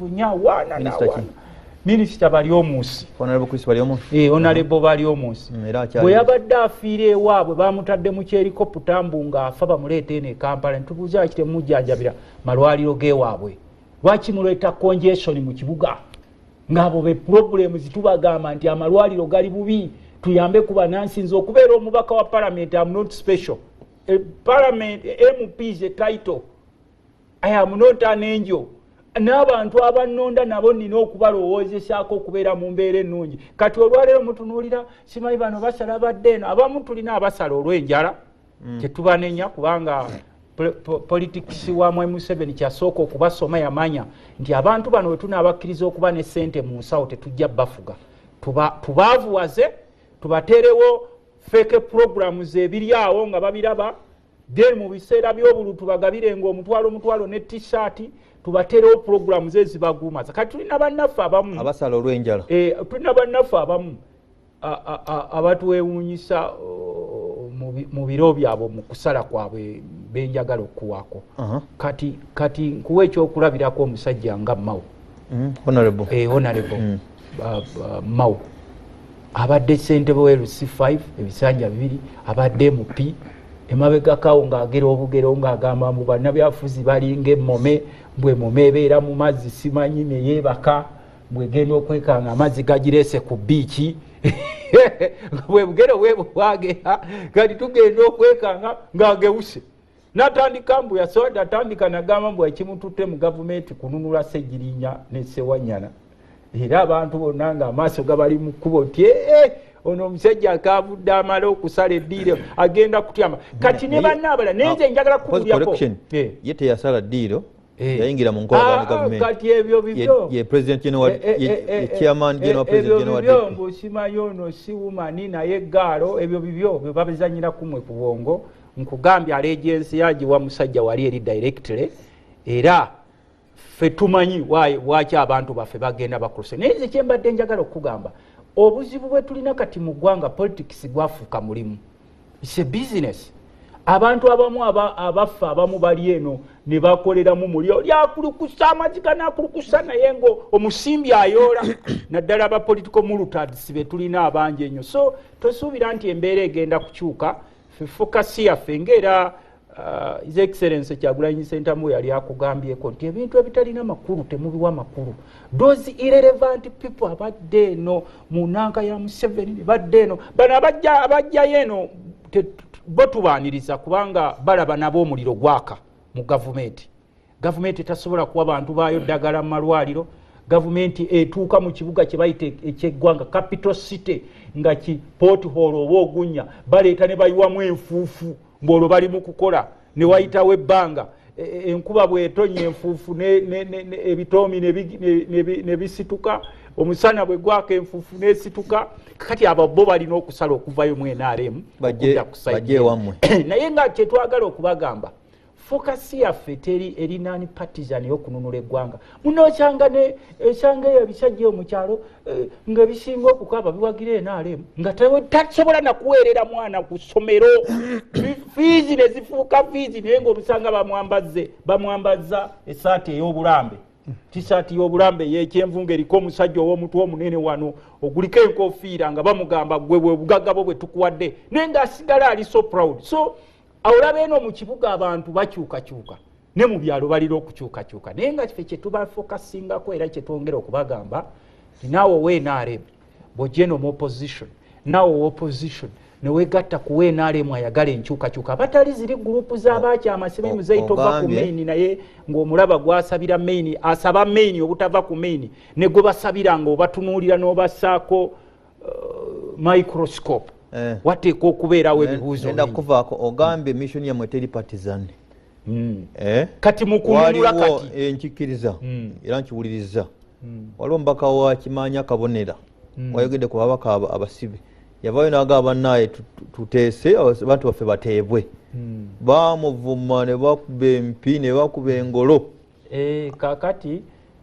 4 wana na Minister ki? wana. Minisita Baryomunsi. Honorable Chris Baryomunsi. Honorable Baryomunsi. Era akyali. Bwe yabadde afiira ewaabwe bamutadde mu kyerikoputa mbu ng'afa bamuleeta eno e Kampala. Ne tubuuza lwaki temumujjanjabira malwaliro g'ewaabwe, lwaki muleeta congestion mu kibuga, ng'abo be problems. Tubagamba nti amalwaliro gali bubi, tuyambe ku bannansi. Nze okubeera omubaka wa parliament, am not special. Parliament MP is a title, I am not an angel. N'abantu abannonda nabo nina okubalowoozesaako okubeera mu mbeera ennungi. Kati olwaleero mutunuulira simanyi bano basala badde eno, abamu tulina abasala olw'enjala, tetubanenya kubanga politics wa Mwami Museveni kyasooka okubasoma, yamanya nti abantu bano bwe tunaabakkiriza okuba ne ssente mu nsawo tetujja bafuga. Tubaavuwaze, tubateerewo fake programs ebiri awo nga babiraba, then mu biseera by'obulu tubagabirenga omutwalo omutwalo ne t-shirt, tubateerewo programs ezibagumaza. Kati tulina bannaffe abamu abasala olw'enjala. Tulina bannaffe abamu abatwewuunyisa mu biro byabwe, mu kusala kwabwe benjagala okuwaako. Kati nkuwa ekyokulabirako omusajja nga Mao. Honorable. Honorable Mao abadde ssentebe wa LC5 ebisanja 2, abadde MP emabegakawo ng'agera obugero ng'agamba mbu bannabyafuzi balinga emmome, mbwe emmome ebeera mu mazzi simanyi neyeebaka, bwegenda okwekanga amazzi gagireese ku biiki. Bwe bugero bwe bwagera. Kati tugenda okwekanga ng'agewuse natandika mbu yasobola atandika nagamba mbu ekimututte mu gavumenti kununula Ssegirinya ne Ssewanyana, era abantu bonna nga amaaso gabali mu kkubo nti ono omusajja akavudde amale okusala eddiiro agenda kutyama. Kati ne banne abalala, naye nze njagala kukubulyako. Correction. Ye teyasala ddiiro, yayingira mu nkolagana ne gavumenti. Kati ebyo bibyo. Ye president general, ye chairman general, ebyo president general wa bibyo. DP. Mbu simanyi ono si woman naye gaalo, ebyo bibyo bye babizanyira kumwe ku bwongo. Nkugambye allegiance yagiwa musajja wali eri directly, era ffe tumanyi waki abantu baffe bagenda bakuluse. Naye nze kyembadde njagala okugamba, obuzibu bwe tulina kati mu ggwanga, politics gwafuuka mulimu, it's a business. Abantu abamu abaffe abamu bali eno ne bakoleramu muli oli akulukusa amazzi ganakulukusa, naye nga omusimbi ayoola, naddala aba political murtads be tulina abangi ennyo. So tosuubira nti embeera egenda kukyuka. Ffe focus yaffe ngaera His Excellence Kyagulanyi Ssentamu yali akugambyeko nti ebintu ebitalina makulu temubiwa makulu. Those irrelevant people abadde eno mu nanka ya Museveni ne badde eno, bano abajjayo eno bo tubaaniriza kubanga balaba nabo omuliro gwaka mu gavumenti. Gavumenti etasobola kuwa bantu baayo ddagala mu malwaliro, gavumenti etuuka mu kibuga kye bayita ekyeggwanga capital city nga ki pothole oba ogunnya baleeta ne bayiwamu enfuufu ng'olwo bali mu kukola, ne wayitawo ebbanga, enkuba bw'etonnya enfuufu ebitoomi ne bisituka, omusana bwe gwaka enfuufu n'esituka. Kati abo bo balina okusala okuvayo mu NRM okudda ku side Bajje ewammwe. Naye nga kyetwagala okubagamba, focus yaffe teri eri non partisan y'okununula eggwanga. Munoosanga ne esanga eyo ebisajja eyo mu kyalo, nga ebisinga okukaaba biwagira NRM, nga tasobola nakuweerera mwana ku ssomero, fiizi ne zifuuka fiizi, naye ng'omusanga bamwambazza essaati ey'obulambe, tisaati y'obulambe ey'ekyenvu ng'eriko omusajja ow'omutwe omunene wano oguliko enkofiira, nga bamugamba gwe bwe bugagga bwo bwe tukuwadde, naye ng'asigala ali so proud. So olaba eno mu kibuga abantu bakyukakyuka, ne mu byalo balina okukyukakyuka, naye nga ffe kyetubafokasingako era kyetwongera okubagamba nti naawe owa NRM bw'ojja eno mu opposition, naawe owa opposition newegatta ku NRM ayagala enkyukakyuka, abatali ziri gurupu z'abakyama simanyi muzeeyi tova ku Ogambye. main, naye ng'omulaba gwasabira main, asaba main obutava ku main, ne gwe basabira ng'obatunuulira n'obassaako microscope. Wateeka okubeerawo ebibuuzo Nenda bingi. kuvaako. Ogambye mission yammwe teri partisan. Kati mu kununula Waliwo kati. Nkikkiriza era nkiwuliriza. Waliwo omubaka wa Kimanya Kabonera wayogedde ku babaka abasibe, yavaayo n'agamba bannaaye tuteese abantu baffe bateebwe. Bamuvuma ne bakuba empi ne bakuba engolo. Kakati,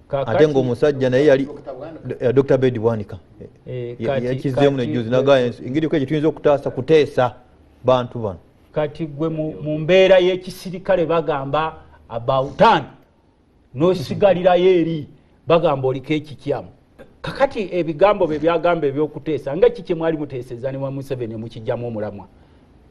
Ate ng'omusajja naye yali Dr. Bedi Bwanika. Yakizeemu nejuzi nagamba engeri yokka gye tuyinza okutaasa kuteesa bantu bano. Kati gwe mu mbeera y'ekisirikale bagamba about n'osigalirayo eri. Bagamba oliko ekikyamu. Kakati ebigambo bye byagamba ebyokuteesa nga kiki mwali muteeseza ne Museveni mukijjamu omulamwa.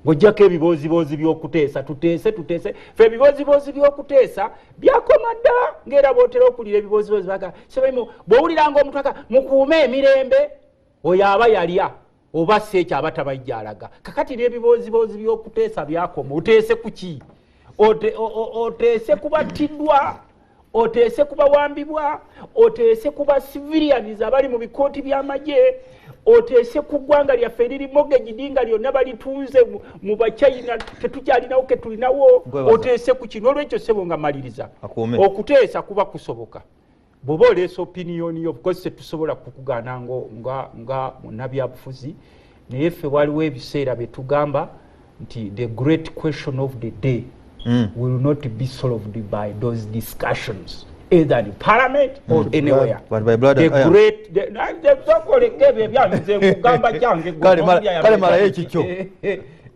Ng'ojjako ebibooziboozi by'okuteesa, tuteese tuteese. Ffe ebibooziboozi by'okuteesa byakoma dda, ng'era bw'otera okulira ebibooziboozi baga sebamu bw'owuliranga omuntu aka mukuume emirembe, oyo aba yalya oba si ekyo aba tabayijja alaga. Kakati n'ebibooziboozi by'okuteesa byakoma. Oteese ku ki? Oteese ku battiddwa, oteese ku bawambibwa, oteese ku ba civilians abali mu bikooti by'amagye, oteese ku ggwanga lyaffe eriri mortgaged nga lyonna balitunze mu Bachina, tetukyalinawo ke tulinawo. Oteese ku kino. Olwekyo ssebo nga maliriza, okuteesa kuba kusoboka bw'oba oleesa opinion yo, because tetusobola kukugaana nga munnabyabufuzi, naye ffe waliwo ebiseera bye tugamba nti the great question of the day will not be solved by those discussions either in parliament or anywhere. But by blood the and iron. Great sokoleka ebyo ebyange, nze nkugamba kyange. Kale malayo ekikyo.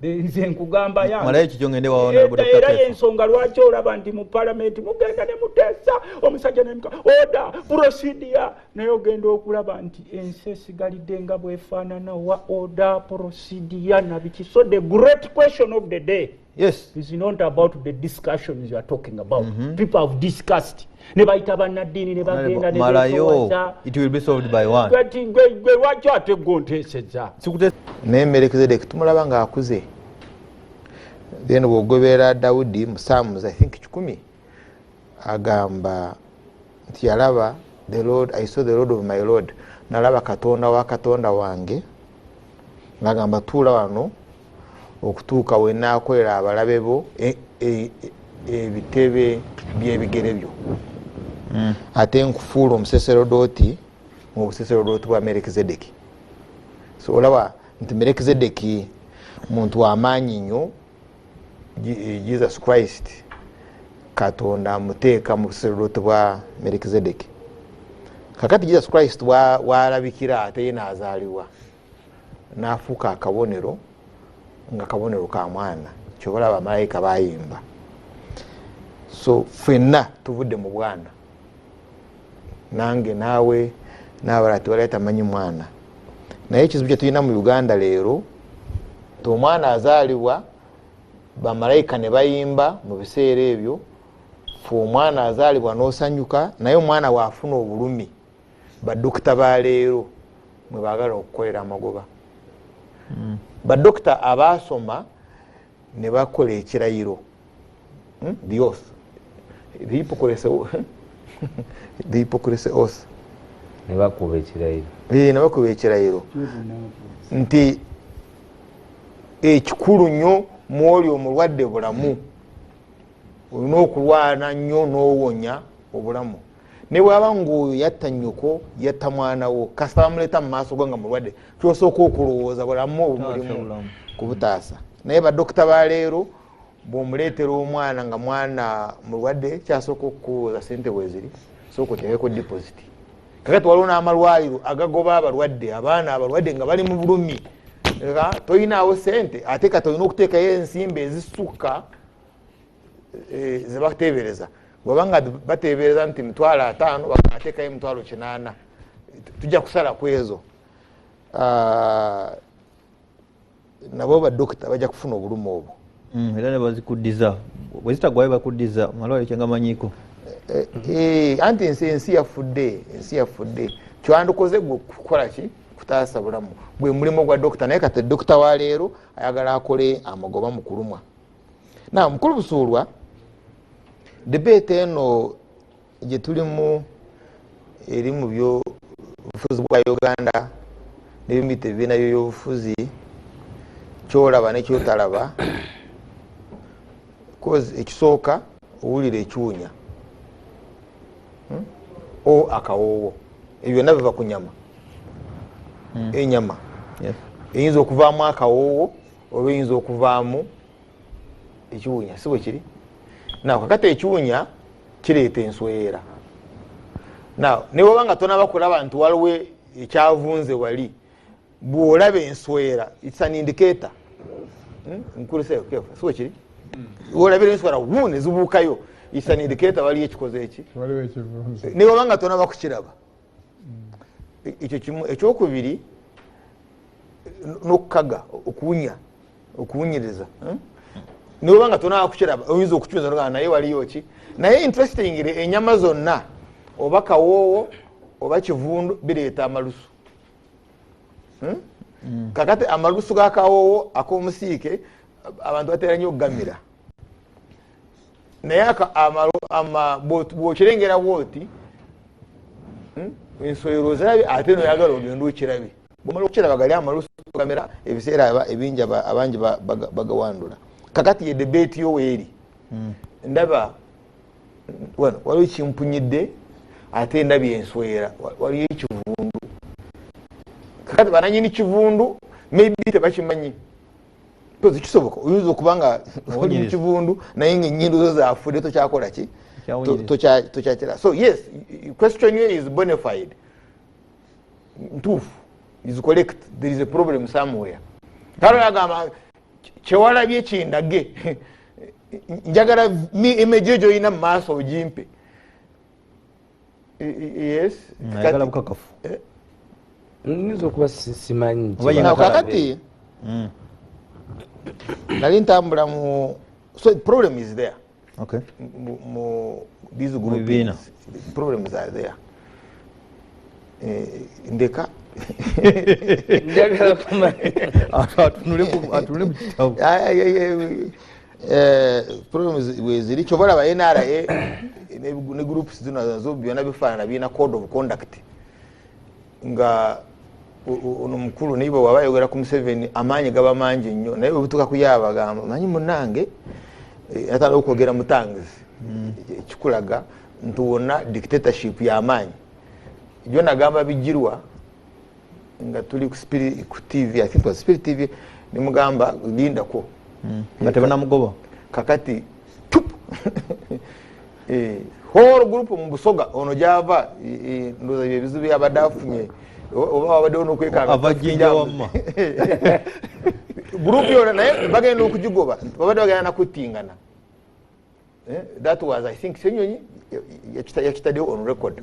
Nze nkugamba yange. Malayo ekikyo ngende wa Honorable Dr. Era Kefa. Yensonga lwaki olaba nti mu palamenti mugenda ne muteesa omusajja ne order, procedure, naye ogenda okulaba nti ensi esigalidde nga bwefaanana wa order, procedure na biki. So the great question of the day is not about the discussions you are talking about. People have discussed ne bayita bannaddiini ne bagenda ne Malayo. beetoowaza. It will be solved by one. Kati gwe lwaki ate gwe onteeseza? Naye Merekisedeki tumulaba ng'akuze. Then bw'ogoberera Dawudi mu Psalms, I think 100, agamba nti yalaba the Lord, I saw the Lord of my Lord, nalaba Katonda wa Katonda wange ng'agamba, tuula wano okutuuka we naakolera abalabe bo ebitebe by'ebigere byo. Ate nkufuula omusaserodooti mu busaserodooti bwa Merekizedeki. So olaba nti Merekizedeki muntu w'amaanyi nnyo. Jesus Christ, Katonda amuteeka mu busaserodooti bwa Merekizedeki. Kakati Jesus Christ walabikira ate ye n'azaalibwa n'afuuka akabonero, nga kabonero ka mwana, kyobalaba bamalayika bayimba. So ffenna tuvudde mu bwana, nange naawe n'abalala, tewali atamanyi mwana. Naye ekizibu kye tulina mu Uganda leero ti omwana azaalibwa bamalayika ne bayimba mu biseera ebyo, fe omwana azaalibwa n'osanyuka, naye omwana waafuna obulumi, badokita ba leero mwe baagala okukolera amagoba. Badokita abaasoma ne bakola ekirayiro, The oath, the hypocrisy, the hypocrisy oath. Ne bakuba ekirayiro. Ne bakuba ekirayiro nti ekikulu nnyo mwoli omulwadde bulamu, olina okulwana nnyo n'owonya obulamu, ne bwaba ngaoyo yatta nnyoko, yatta mwana wo, kasita bamuleeta mu maaso go nga mulwadde, kyosooka okulowooza bulamu obumulimu kubutaasa. Naye badokita ba leero, bw'omuleetera omwana nga mwana mulwadde, kyasooka okukubuuza sente bweziri, sooka oteekeko deposit. Kakati waliwo n'amalwaliro agagoba abalwadde, abaana abalwadde nga bali mu bulumi, toyinaawo sente, ate kati olina okuteekayo ensimbi ezisukka zebateebereza. Bwebanga bateebereza nti 50,000, bakateekayo 80,000, tujja kusala ku ezo. Nabo badokita bajja kufuna obulumi obwo. Era ne bazikuddiza, bwe zitagwayo bakuddiza malwaliro kyengamanyiiko. Anti ensi yafudde, ensi yafudde. Kyandikoze gwe kukola ki? Kutaasa bulamu, gwe mulimu gwa dokita. Naye kati dokita wa leero ayagala akole amagoba mu kulumwa. Na mukulu Busuulwa, debate eno gye tulimu eri mu byobufuzi bwa Uganda n'ebimita ebibiina by'ebyobufuzi, kyolaba nekyotalaba, cause ekisooka owulira ekiwunya, O akawoowo, ebyo byonna biva ku nyama. Enyama eyinza okuvaamu akawoowo oba eyinza okuvaamu ekiwunya, si bwe kiri? Naw kakati ekiwunya kireeta enswera. Naw ne bwoba nga tonaba kulaba nti waliwo ekyavunze wali, bw'olaba enswera, it's an indicator. Nkuliseyo, si bwe kiri? Olabira enswera wu ne zibuukayo. Is an indicator waliyo ekikoze eki, niwe banga tonaba kukiraba. Ekyo kimu. Ekyokubiri, n'okukaga, okuwunya, okuwunyiriza, niwe banga tonaba kukiraba, oyinza okukiwunyiriza nogamba naye waliyo ki. Naye interestingly, enyama zonna, oba kawoowo oba kivundu, bireeta amalusu. Kakati amalusu ga kawoowo ak'omusiike abantu batera nnyo okugamira, naye bw'okirengera bwoti ensowero ozirabye, ate noyagala ogenda okirabe. Bwomala okukiraba, gali amalusu gamira, ebiseera ebingi abangi bagawandula. Kakati ye debate yo weeri, ndaba wano waliwo kimpunyidde, ate ndabye enswera, waliyo ekivundu. Kakati bananyini kivundu maybe tebakimanyi. Tozi kisoboka, oyinza okuba nga oli mu kivundu naye nga ennyindo zo zafudde, tokyakola ki, tokyakira. So yes, question yo is bonafide, ntuufu, is correct. There is a problem somewhere. Kale agamba kyewalabye kindage, njagala image gyoyina mu maaso ogimpe. Yes. Ayagala bukakafu. Nyinza okuba simanyi. Kakati nali ntambula mu, so the problem is there. Mu these groups problems are there. Ndeka. Njagala kumanya. Atunule mu kitabo. Problems weziri. Kyova olaba NRA ne groups zino nazo byonna bifaanana, birina code of conduct, nga ono mukulu naye bwe waba ayogera ku Museveni amaanyi gaba mangi nnyo, naye bwe butuuka kuyaaba agamba manyi munnange, atandika okwogera mutangizi, ekikulaga nti wonna dictatorship y'amaanyi. Jo nagamba Bigirwa nga tuli ku Spirit, ku TV, I think it was Spirit TV, nimugamba lindako. Nga tebanamugoba. Kakati tup whole group mu Busoga ono gyava, ndowooza bye bizibu byabadde afunye, oba wabaddewo n'okwekanga. Ava Jjinja wamma. Group yonna naye bagenda okugigoba, babadde bagenda nakuttingana. That was, I think, Senyonyi yakitaddewo on record.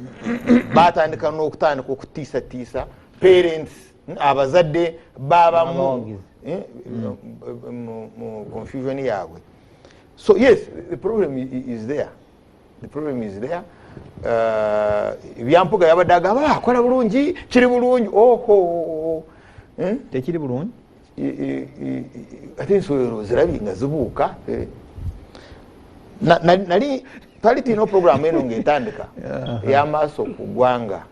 Batandika n'okutandika okutiisatiisa parents, abazadde babamu Abawagizi. Mu confusion yaabwe. So yes, the problem is there, the problem is there. Ebyampuga yabadde agamba, "Ah, akola bulungi, kiri bulungi." Oho. Tekiri bulungi. Ate ensowero zirabye nga zibuuka. Nali twali tulina programu eno ngaetandika ey'amaaso ku ggwanga.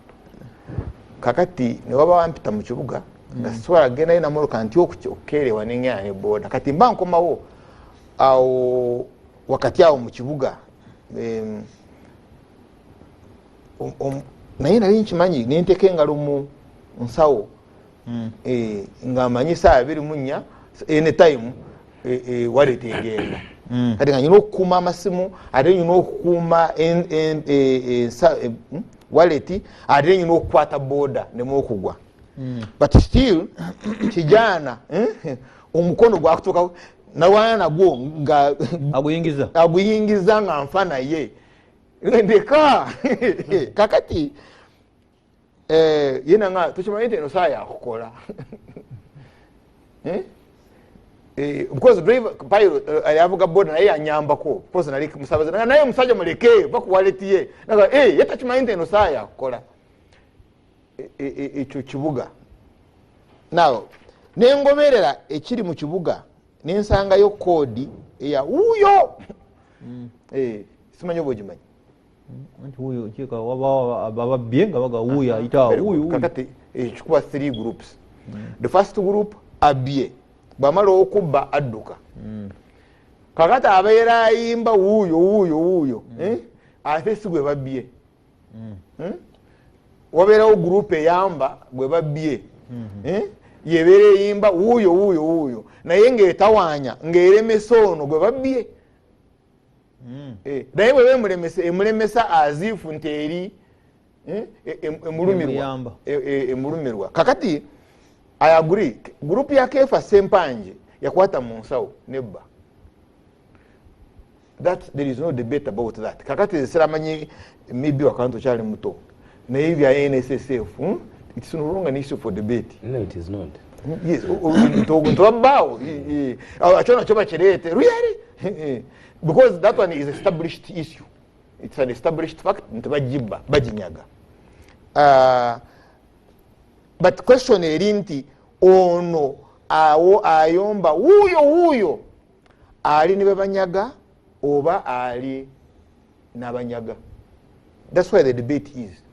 Kakati newaba wampita mu kibuga nga sisobola kugendayo namotoka, nti okukeerewa nengenda ne boda. Kati mba nkomawo awo wakati awo mu kibuga, naye nali nkimanyi nenteeka engalo mu nsawo, nga manyi saa 24 anytime wallet egenda. Kati nga nyina okukuuma amasimu, ate nyina okukuuma wallet, ate nyina okukwata boda nemu okugwa. But still kijana, omukono gwakutuuka nalwana nagwo nga aguyingiza, aguyingiza nga nfa naye ndeka. Kakati yena nga tukimanyi nti eno saa yakukola. Eh? Because driver pilot avuga boda naye yanyambako, because nali musabaze naye omusajja muleke va ku wallet ye. Naga ye takimanyi nti eno saa yakukola. Ekyo kibuga. Now nengoberera ekiri mu kibuga, nensangayo koodi eya wuuyo. Simanyi oba ogimanyi. Anti wuuyo kika wabawo ababbye nga baga wuuyo ayita Very good. wuuyo wuuyo. Kakati ekikuba three groups. The first group abbye, bwamala okubba adduka. Kakati abeera ayimba wuuyo wuuyo wuuyo, eh? Ate si gwe babbye. Wabeerawo group eyamba gwe babbye, eh? Yebeera eyimba wuuyo wuuyo wuuyo, naye ng'etawaanya ng'eremesa ono gwe babbye. Naye bweba emulemesa, emulemesa aziifu nti eri emulumirwa. Emuyamba. Emulumirwa. Kakati I agree, group ya Kefa Sempanje yakwata mu nsawo nebba. That there is no debate about that. Kakati siramanyi maybe wakantu kyali muto naye bya NSSF, It's no longer an issue for debate. No, it is not. Yes, ntobao achona choba chirete really, because that one is established issue. It's an established fact nti bajiba bajinyaga. But question eri nti ono awo ayomba wuyo wuyo ali ne banyaga oba ali n'abanyaga. That's where the debate is.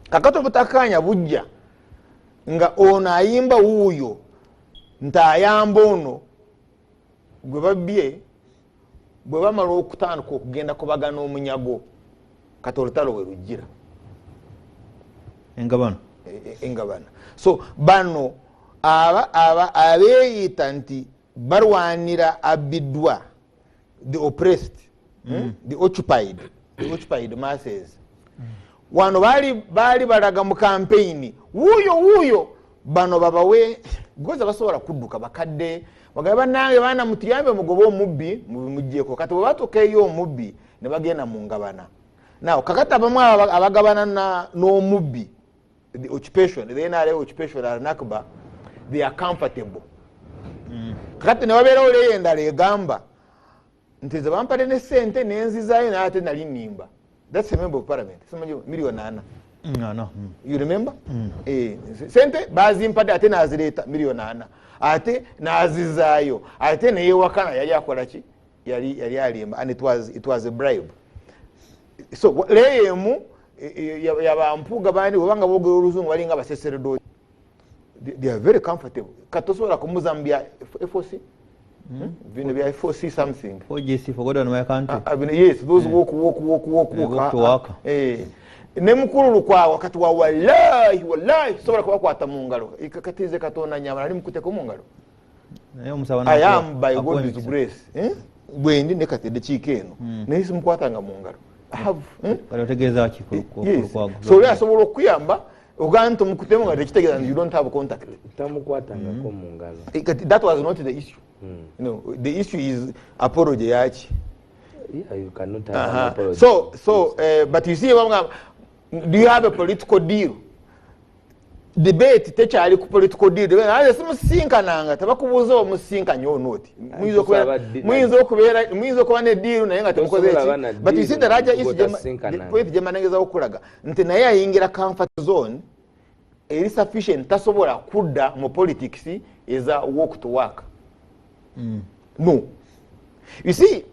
Kakati obutakkaanya bujja nga ono ayimba wuuyo nti ayamba ono gwe babbye, bwe bamala okutandika okugenda kubagana omunyago, kati olutalo we lujjira engabana. Engabana. So bano abeeyita nti balwanira abiddwa, the oppressed, the occupied masses. Wano bali balaga mu campaign wuuyo wuuyo, bano babawe goza basobola kudduka bakadde bagabe bannange baana mutuyambe mugobe omubbi mubimuggyeko. Kati bwe batuuka eyo omubbi ne bagenda mu ngabana. Now kakati abamu abagabana n'omubbi, the occupation, the NRA occupation al-Nakba, they are comfortable. Kakati ne wabeerawo leeyo endala egamba nti ze bampadde ne ssente nenzizaayo naye ate nali nnimba. That's a member of parliament. Million ana. No. You remember? Sente bazimpadde ate nazireeta 4,000,000. Ate nazizaayo. Ate neyewakana yali akola ki? Yali alimba, and it was a bribe. So leyo emu yabampuga bandi obanga boogera oluzungu balinga abaseseredooti. They are very comfortable. Katosobola kumuza mu bya FOC? Bino bya FOC something. OGC for God and my country. Yes, those walk. Walk. Ne mukulu Lukwago wakati wa wallahi sobola kubakwata mu ngalo. Katize Katonda nyama nali mukuteko mu ngalo. Naye omusaba I am by God's grace. Bwendi ne kati eddakiika eno. Naye simukwatanga mu ngalo. I have. Kale otegeeza ki ku Lukwago? So oli asobola okuyamba ogamba nti omukutemu nga tekitegeeza nti you don't have contact. Tamukwatangako mu ngalo. That was not the issue. No, the issue is apology yaki. Yeah, you cannot have an apology. So but you see, do you have a political deal? Debate tekyali ku political deal. Naye simusinkananga tebakubuuza omusinkanye or not. Muyinza okuba ne deal naye nga temukoze eki. But you see the larger issue point gye mbanengezaho okulaga nti naye ayingira comfort zone eri sufficient, tasobola kudda mu politics eza walk to work. No. You see,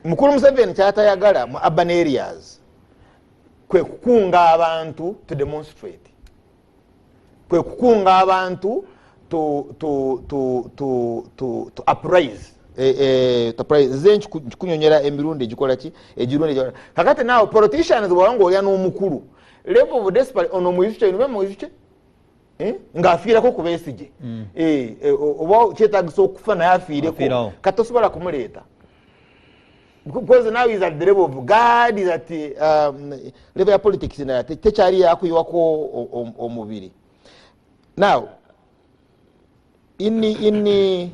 Mukulu Museveni kyatayagala mu urban areas kwe kukunga abantu to demonstrate, kwe kukunga abantu to uprise. To uprise. Nze nkunyonyera emirundi egikola ki egirundi. Kakati naawe politicians bw'obanga olya n'omukulu level of desperate ono muyizukye ino muyizukye ng'afiirako ku Besigye, oba kyetaagisa okufa naye afiireko, kati tosobola kumuleeta because now is at the level of God, is at level ya politics naye tekyali yakuyiwako omubiri. Now inni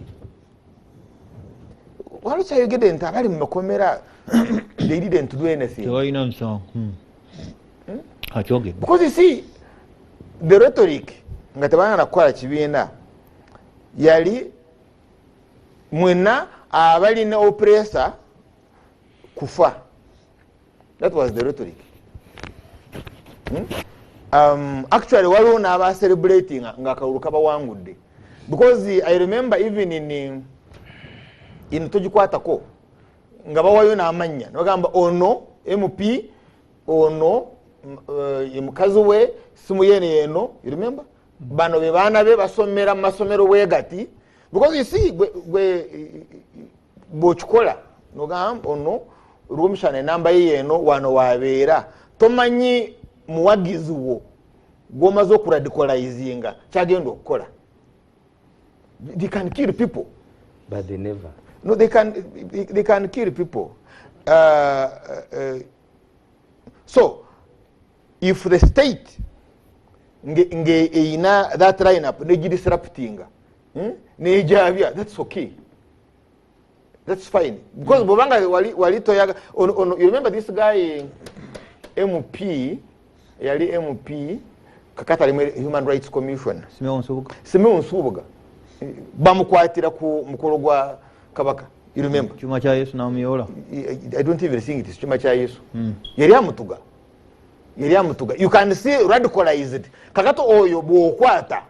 waliwo kyayogedde nti abali mu makomera they didn't do anything. Tebalina musango. Akyogedde. Because you see the rhetoric nga tebalina kukola kibiina yali mwenna abalina oppressor kufa. That was the rhetoric. Actually waliwo n'aba celebrating nga akalulu kabawangudde, because I remember even in togikwatako nga bawayo n'amannya nebagamba ono MP, ono mukazi we simu yene eno, you remember? Bano be baana be basomera mu masomero bwe gati, because you see gwe bw'okikola nogamba ono Rwomushana enamba ye eno wano wabeera, tomanyi muwagizi wo gw'omaze okuradicalizinga kyagenda okukola. They can kill people. But they never. No, they can kill people. So if the state nge eyina that lineup negidisruptinga nejabya, that's okay. That's fine. Because bwobanga wali toyaga on, you remember this guy MP, yali MP kakati ali mu Human Rights Commission. Simeon Nsubuga. Simeon Nsubuga bamukwatira ku mukolo gwa Kabaka. You remember? Chuma cha Yesu namuyoola. I don't even think it is chuma cha Yesu. Yali amutuga. Yali amutuga. You can see radicalized. Kakati oyo bw'okwata,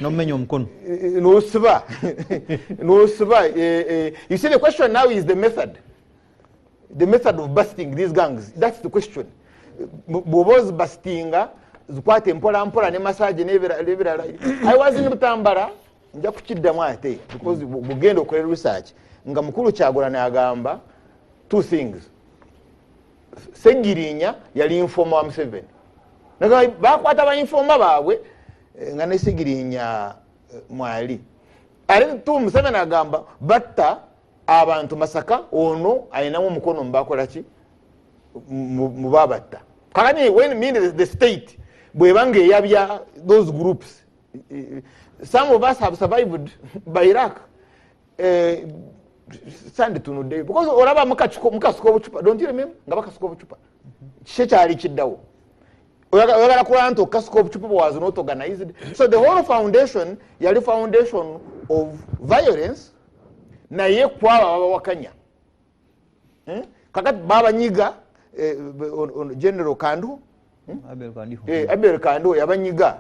Nomenya omukono. N'osiba. N'osiba. You see, the question now is the method. The method of busting these gangs. That's the question. Bw'oba ozibastinga, zikwate mpola mpola ne massage n'ebirala. I was in Butambala, nja kukiddamu ate because bugenda okolera research nga mukulu Kyagulanyi agamba two things. Segirinya yali informer wa Museveni. Naga bakwata ba informer baabwe, nga ne Segirinya mwali. Ali tu Museveni agamba batta abantu Masaka, ono alinamu omukono mbakola ki mu babatta. Kakati when mean the state bwebanga eyabya those groups, some of us have survived by Iraq. Sanditunuddeyo because olaba mukasuka obucupa, don't you remember nga bakasuka obucupa, kiki kyali kiddawo? Oyagala kulaba nti okukasuka obucupa was not organized. So the whole foundation yali foundation of violence, naye kwaba babawakanya. Kakati babanyiga, General Kandu, Abel Kandiho. Abel Kandiho yabanyiga,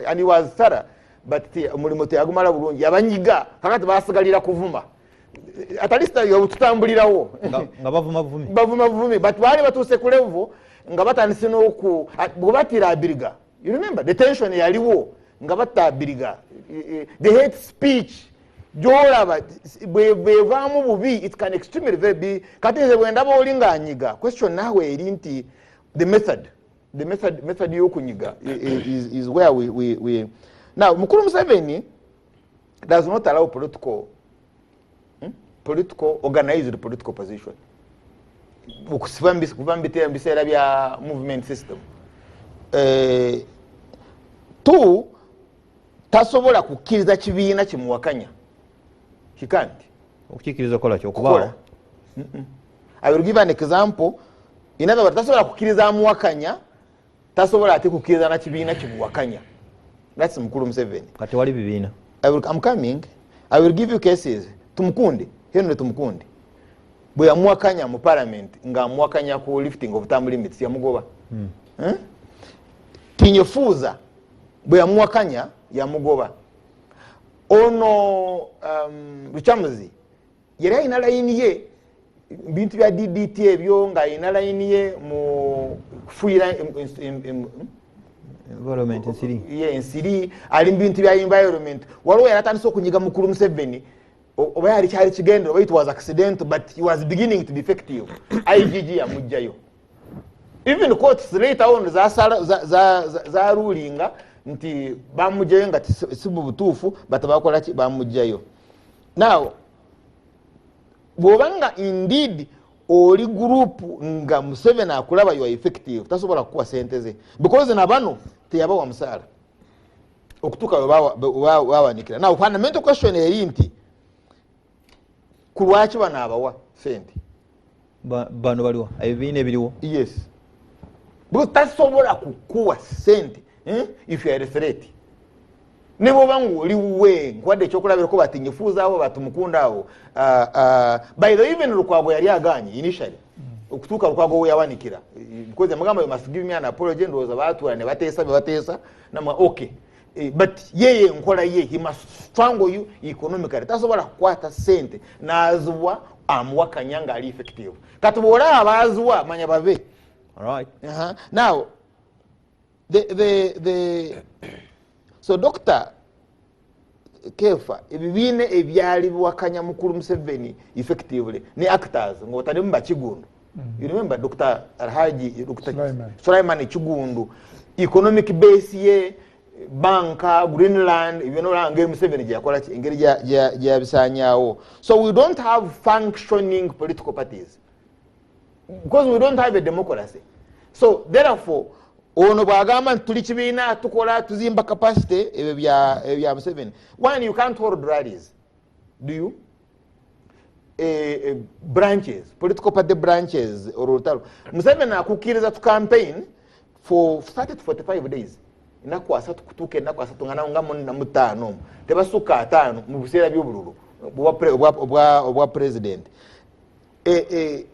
and he was thorough, but omulimu teyagumala bulungi, yabanyiga. Kakati basigalira kuvuma. At least tutambulirawo. Nga bavuma buvumi. Bavuma buvumi, but baali batuuse ku level nga batandise n'oku bwe battira Abiriga. You remember the tension yaliwo nga batta Abiriga. The hate speech gyolaba bwevaamu bubi, it can extremely very be. Kati nze bwe ndaba oli ng'anyiga, question naawe eri nti the method, the method y'okunyiga is where we now. Mukulu Museveni does not allow political organized political position okusiba kuva mu biseera bya movement system. Two, tasobola kukkiriza kibiina kimuwakanya. He can't. Okukikkiriza okukola ki? Okubaawo? Kukola. I will give an example. In other words, tasobola kukkiriza amuwakanya, tasobola ate kukkiriza na kibiina kimuwakanya. That's Mukulu Museveni. Kati wali bibiina. I'm coming. I will give you cases. Tumukunde, Henry Tumukunde, bwe yamuwakanya mu parliament ng'amuwakanya ku lifting of term limits, yamugoba. Tinyefuza bwe yamuwakanya yamugoba. Ono Lukyamuzi yali alina layini ye bintu bya DDT ebyo, ng'alina layini ye mu kufuuyira Environment, ensiri. Ye ensiri, ali mu bintu bya environment. Waliwo yali atandise okunyiga mukulu Museveni, oba yali kyali kigendera oba it was accident, but he was beginning to be effective. IGG yamugjayo. Even courts later on zarulinga nti bamugjayo nga si mu butuufu, but bakola ki? Bamugjayo. Now bw'obanga indeed oli group nga Museveni akulaba you are effective, tasobola kukuwa sente ze, because na bano teyabawa musaala okutuuka we bawanikira. Now fundamental question eri nti ku lwaki bano abawa sente? Bano baliwo ebibiina ebiriwo. Yes, because tasobola kukuwa sente, if you are a threat. Ne bwoba ngaoli wuwe, nkuwadde ekyokulabirako, batinyifuuzaawo, batumukunda awo. By the way, even Lukwago yali aganye initially okutuuka Lukwago we yawanikira, because yamugamba, "You must give me an apology." Ndowooza baatuula ne bateesa bye bateesa namwa okay. But yeye enkola ye, he must strangle you economically. Tasobola kukwata sente n'aziwa amuwakanya ng'ali effective. Kati bw'olaba baaziwa, manya babe. Alright. Now, so Dr. Kefa, ebibiina ebyali biwakanya mukulu Museveni effectively ne actors ng'otalimu Bakigundu. You remember Dr. Alhaji Dr. Sulaiman. Sulaiman Kigundu, economic base ye banka Greenland, ebyo nolaba ngeri Museveni gye yakola ki, engeri gye yabisaanyaawo. So we don't have functioning political parties because we don't have a democracy. So therefore ono bwagamba nti tuli kibiina, tukola, tuzimba capacity, ebyo ebya Museveni. One, you can't hold rallies, do you? branches, political party branches. Olutalo Museveni akukkiriza to campaign for 30 to 45 days, ennaku 30 kutuuka ennaku 35 omwo, tebasukka 50 mu biseera by'obululu obwa president.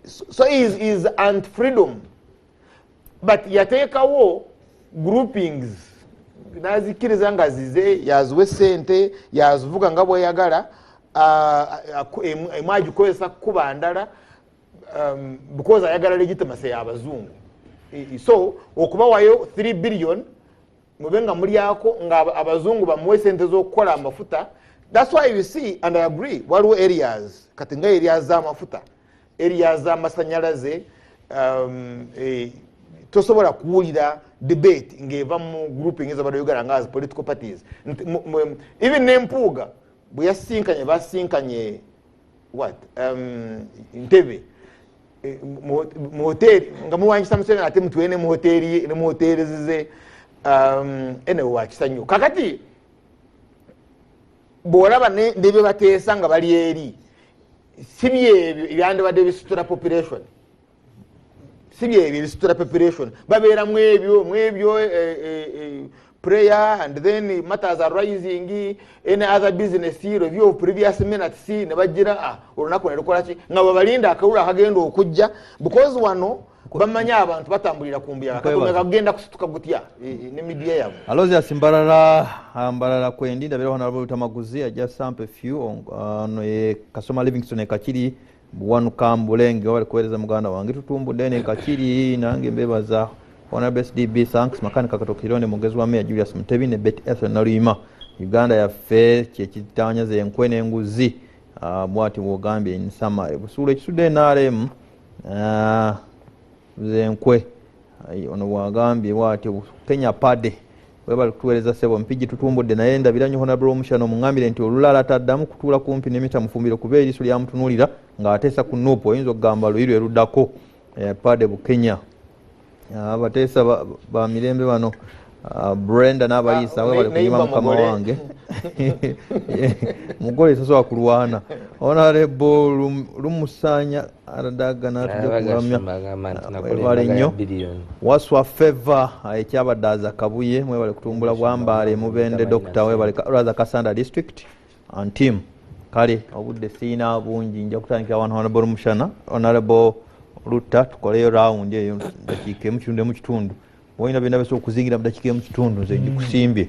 So is anti freedom, but yateekawo groupings nazikiriza nga zize, yaziwa sente, yazivuga nga bweyagala, emu agikozesa kuba ndala, because ayagala legitimacy y'abazungu. So okubawayo 3 billion mube nga mulyako nga abazungu bamuwe sente z'okukola amafuta. That's why you see, and I agree, waliwo areas kati nga areas z'amafuta, areas z'amasanyalaze, tosobola kuwulira debate ng'eva mu grouping ez'abadde nga as political parties. Even n'Empuuga bwe yasinkanye, basinkanye what, Ntebe mu hoteri nga muwanyisa Museveni, ate mutwene ne mu hoteri, ne mu hoteri zize. Anyway, wakisa nnyo. Kakati bw'olaba ne bye bateesa nga bali eri, si byebyo ebyandibadde bisitula population, si byebyo ebisitula population. Babeera mwebyo prayer and then matters arising, any other business, review of previous minutes, ne bagira olunaku ne lukola ki, nga babalinda akalulu akagenda okujja, because wano bamanyi abantu batambulira ku mbuyaga. Katonda kagenda kusituka gutya ne media yabwe. Aloysius Mbarara, Mbarara kwendi ndabira honorable Lutamaguzi ajja sample few ono ye Kasoma Livingstone Kakiri Bwanuka Mbulenge wali kuweereza muganda wange tutumbudde ne Kakiri nange mbebaza. Honorable SDB thanks Makanika Katokirone mugezi wa Mayor Julius Mutebi ne Betty Ethel Naluyima. Uganda yaffe kyekitanya enkwe n'enguzi, bwati bwogambye in summary. Busuula ekisudde NRM zenkwe ono bwagambye bwati Kenya Pade webali kutuweereza ssebo Mpigi tutumbudde naye ndabira nnyo Honorable Omushana omuŋŋambire nti olulala taddamu kutuula kumpi ne mita mufumbiro kuba eriiso lyamutunuulira ng'ateesa ku NUP, oyinza okugamba luyi lwe luddako. Pade Bukenya abateesa ba mirembe bano, Brenda n'abaliisa webali kuyima mukama wange mugole tasobola kulwana. Honorable Lumusanya aradagana tujja kulamya webale nnyo. Waswa Favor ekyabadaaza Kabuye mwebale kutumbula Bwambaale Mubende Dr. webale Raza Kasanda District and team. Kale obudde siina bungi, nja kutandikira wano Honorable Mushana, Honorable Lutta, tukoleyo round eyo dakiika emu kitundu emu kitundu. Olina byonna bisobola okuzingira mu dakiika emu kitundu, nze ngikusimbye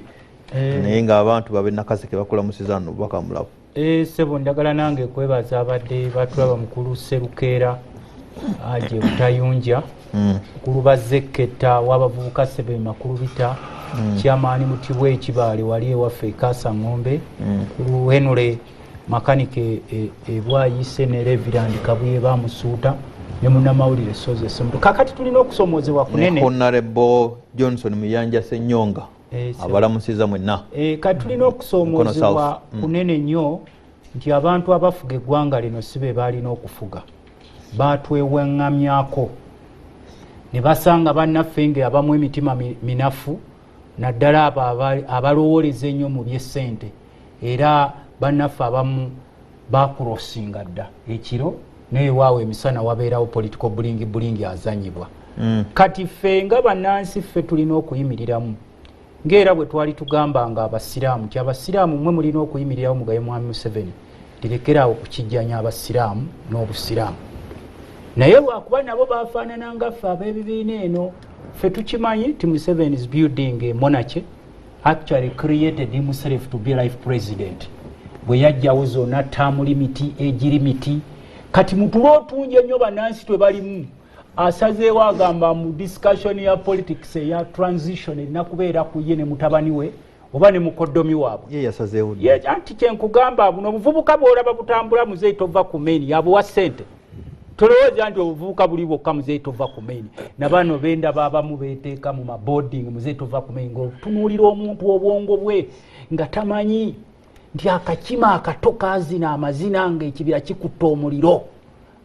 naye ng'abantu babe Nakaseke bakulamusiza nno obubaka mulabu. Ssebo njagala nange kwebaza abadde batulaba mukulu Serukeera aje Butayunja, mukulu Bazekketta w'abavubuka Ssebe Makulubita, Chairman Mutibwe Ekibaale wali ewaffe e Kasangombe, mukulu Henry Makanike Ebwayise ne Reverend Kabuye Bamusuuta ne munnamawulire Soze Ssemuto. Kakati tulina okusomoozebwa kunene. Honorable Johnson Muyanja Ssenyonga abalamusiza mwenna. Kati tulina okusomoozebwa kunene nnyo nti abantu abafuga eggwanga lino si be balina okufuga, batwewaŋŋamyako ne basanga bannaffe nga abamu emitima minafu, naddala abo abalowooleza ennyo mu by'essente, era bannaffe abamu bakurosinga dda ekiro naye waawe emisana wabeerawo political bulingi bulingi azanyibwa. Kati ffe nga bannansi ffe tulina okuyimiriramu ng'era bwe twali tugamba nga abasiraamu nti abasiraamu mmwe mulina okuyimirirawo mugaye mwami Museveni lirekeraawo okukijjanya abasiraamu n'obusiraamu. Naye lwakuba nabo bafaanana nga ffe ab'ebibiina eno, ffe tukimanyi nti Museveni is building a monarchy, actually created himself to be life president. Bwe yajjawo zonna term limit, age limit. Kati mutulo otungi ennyo bannansi twe balimu, asazeewo agamba mu discussion ya politics eya transition erina kubeera ku ye ne mutabani we oba ne mukoddomi waabwe. Ye yasazeewo dda. Ye, anti kyenkugamba buno obuvubuka bw'olaba butambula muzeeyi tova ku main, yabuwa ssente. Tolowooza nti obuvubuka buli bwokka muzeeyi tova ku main. Na bano bendaba abamu beeteeka mu maboarding muzeeyi tova ku main, ng'otunuulira omuntu obwongo bwe nga tamanyi nti akakima akato kaazina amazina ng'ekibira kikutta omuliro,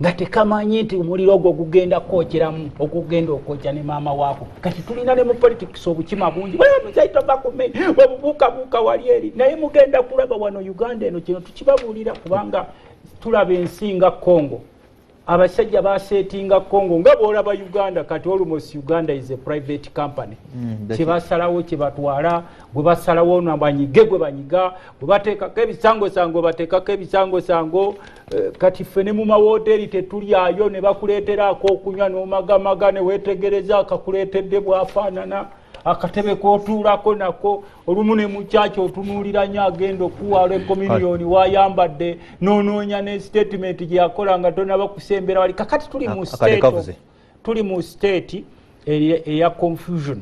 nga tekamanyi nti omuliro ogwo gugenda kwokyeramu, ogugenda okwokya ne maama waako. Kati tulina ne mu politics obukima bungi, muzeeyi tova ku main, obubuukabuuka wali eri. Naye mugenda kulaba wano Uganda eno kino tukibabuulira kubanga Tulaba ensi nga Congo, abasajja basetinga Congo nga bwolaba Uganda. Kati almost Uganda is a private company. Kyebasalawo kyebatwala, gwe basalawo nabanyige, gwe banyiga, gwe bateekako ebisangosango, bateekako ebisangosango. Kati ffe ne mu mawoteeri tetulyayo, ne bakuleeteraako okunywa n'omagamaga, ne weetegereza akakuleetedde bw'afaanana, akatebe k'otuulako nako. Olumu ne mukyaki otunuulira nnyo agenda okuwala communion wayambadde, n'onoonya ne statement gye yakola nga tonaba kusembera wali. Kakati tuli mu state, tuli mu state eya confusion.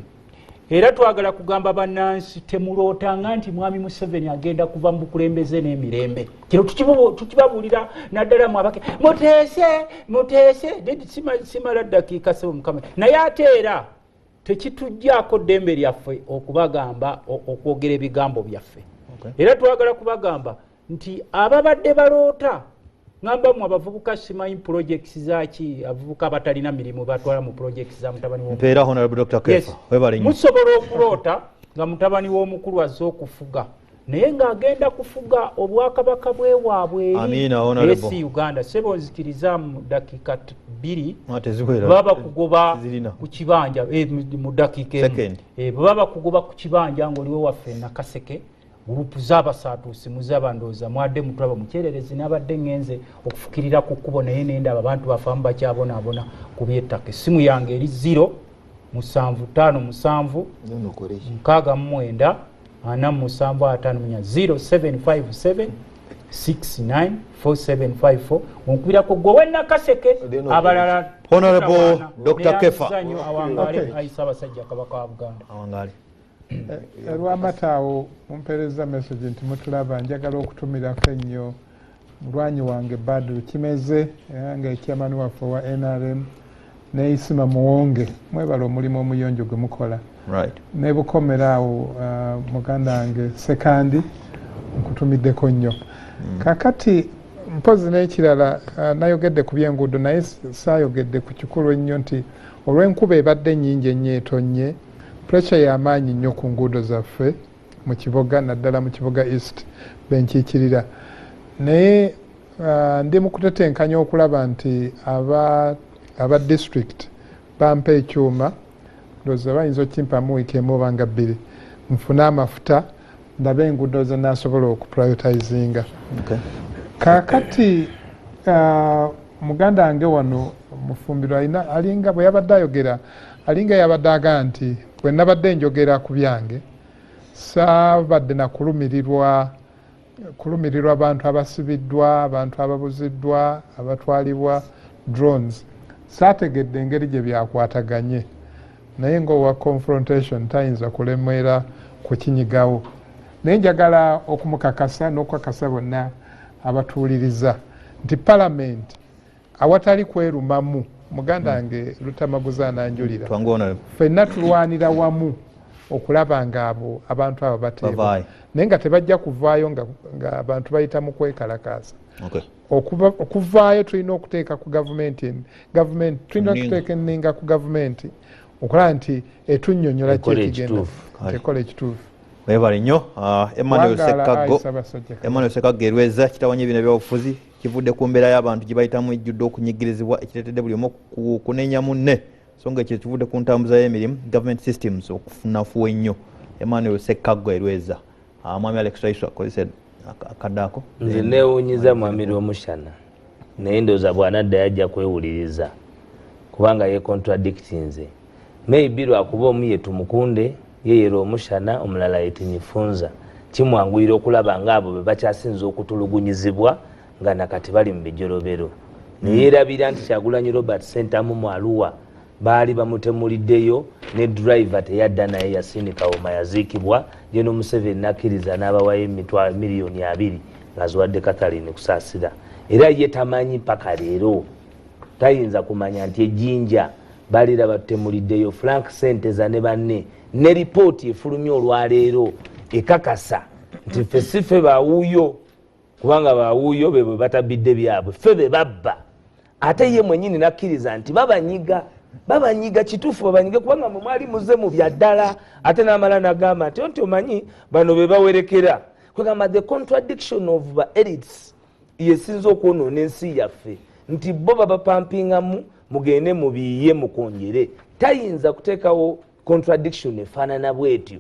Era twagala kugamba bannansi, temulootanga nti Mwami Museveni agenda kuva mu bukulembeze n'emirembe. Kino tukibabuulira naddala mu abake muteese muteese. Simala ddakiika, sebo Mukama. Naye ate era tekitujjaako ddembe lyaffe okubagamba, okwogera ebigambo byaffe. Era twagala kubagamba nti ababadde baloota, ngamba mu abavubuka, simanyi projects zaki, abavubuka abatalina mirimu batwala mu projects za mutabani. Mpeera Honorable Dr. Kefa, webale nnyo. Musobola okuloota nga mutabani w'omukulu azze okufuga, naye ng'agenda kufuga obwakabaka bwewaabwe eri esi Uganda. Sebo, nzikiriza mu dakiika 2. Baba kugoba ku kibanja mu dakiika emu. Bwe baba kugoba ku kibanja ng'oliwe waffe Nakaseke, gurupu z'abasaatuusi muzaba, ndowooza mwadde mutulaba mukyererezi. Nabadde ŋŋenze okufukirira ku kkubo, naye nendaba abantu bafaamu bakyabonaabona ku byettaka. Essimu yange eri 0 7 5 7 69 47 54, 0757 694754. Onkubirako gwe wenakaseke, abalala. Honorable Dr. Kefa. Awangale ayi Ssaabasajja Kabaka wa Buganda. Awangale. Lwamata awo mumpeereza message nti mutulaba. Njagala okutumirako ennyo mulwanyi wange Badru Kimeze, era nga ekyamani waffe owa NRM, neisima Muwonge. Mwebala omulimu omuyonjo gwe mukola. Nebukomera awo, muganda wange Sekandi, nkutumiddeko nnyo. Kakati mpozi n'ekirala, nayogedde ku byenguudo, naye saayogedde ku kikulu ennyo nti olw'enkuba ebadde ennyingi ennyo etonnye, pressure y'amaanyi nnyo ku nguudo zaffe mu kibuga, naddala mu Kibuga East benkiikirira. Naye ndi mu kutetenkanya okulaba nti aba district bampa ekyuma. Ndowooza bayinza okimpamu wiiki emu oba nga 2, nfune amafuta, ndabe enguudo ze nasobola okuprioritizinga. Kaakati muganda wange wano Mufumbiro alina alinga bwe yabadde ayogera, alinga yabadde agamba nti bwe nabadde njogera ku byange, saabadde nakulumirirwa kulumirirwa abantu abasibiddwa, abantu ababuziddwa, abatwalibwa drones. Saategedde engeri gye byakwataganye, naye ngaowa confrontation tayinza kulemera kukinyigawo. Naye njagala okumukakasa n'okukakasa bonna abatuwuliriza nti palamenti, awatali kwerumamu, muganda wange Lutamaguzi ananjulira, Twangu, Honorable. ffenna tulwanira wamu okulaba nga abo abantu abo bateebwa, Bavaayo. naye nga tebajja kuvaayo nga abantu bayita mu kwekalakaasa. Okuvaayo tulina okuteeka ku gavumenti, gavumenti tulina Nninga. okuteeka enninga ku gavumenti okulaba nti etunnyonnyola Ekola kyekigenda ekituufu. nti ekola ekituufu. Webale nnyo. Emmanuel Wangaala, Sekaggo. ayi Ssaabasajja Kabaka. Emmanuel Sekaggo erweza kitawanya ebino ebyobufuzi kivudde ku mbeera y'abantu gye bayitamu ejjudde okunyigirizibwa, ekireetedde buli omu kunenya munne, so nga ekyo kivudde ku ntambuza y'emirimu, government systems okufunafuwa ennyo. Emmanuel Sekaggo erweza. Mwami Alex Waiswa, akozesa akadde ako. Nze neewunyiza mwami Lwomushana, naye ndowooza bw'anadda yajja kwewuliriza, kubanga yecontradictinze. Maybe lwakuba omu ye Tumukunde, ye ye Lwomushana, omulala ye Tinyifunza, kimwanguyira okulaba ngaabo be bakyasinza okutulugunyizibwa nga nakati bali mu bijolobero. Neyeerabira nti Kyagulanyi Robert Sentamu Mwaluwa baali bamutemuliddeyo ne driver, teyadda naye Yasini Kawoma yaziikibwa. Geno Museveni nakkiriza n'abawayo emitwalo miliyoni 20 ng'aziwadde Catherine Kusaasira. Era ye tamanyi paka leero, tayinza kumanya nti ejjinja balira batutemuliddeyo Frank Senteza ne banne. Ne ripooti efulumye olwaleero ekakasa nti ffe si ffe bawuuyo, kubanga bawuuyo be bwe batabidde byabwe, ffe be babba. Ate ye mwenyini nakkiriza nti babanyiga, babanyiga. Kituufu babanyiga, kubanga mwe mwali muze mu byaddala. Ate n'amala nagamba nti omanyi bano be bawerekera. Kwegamba the contradiction of ba elites Yesinza okwonoona ensi yaffe nti bo babapampingamu mugende mubiiye mukonjere. Tayinza kuteekawo contradiction efaanana bwetyo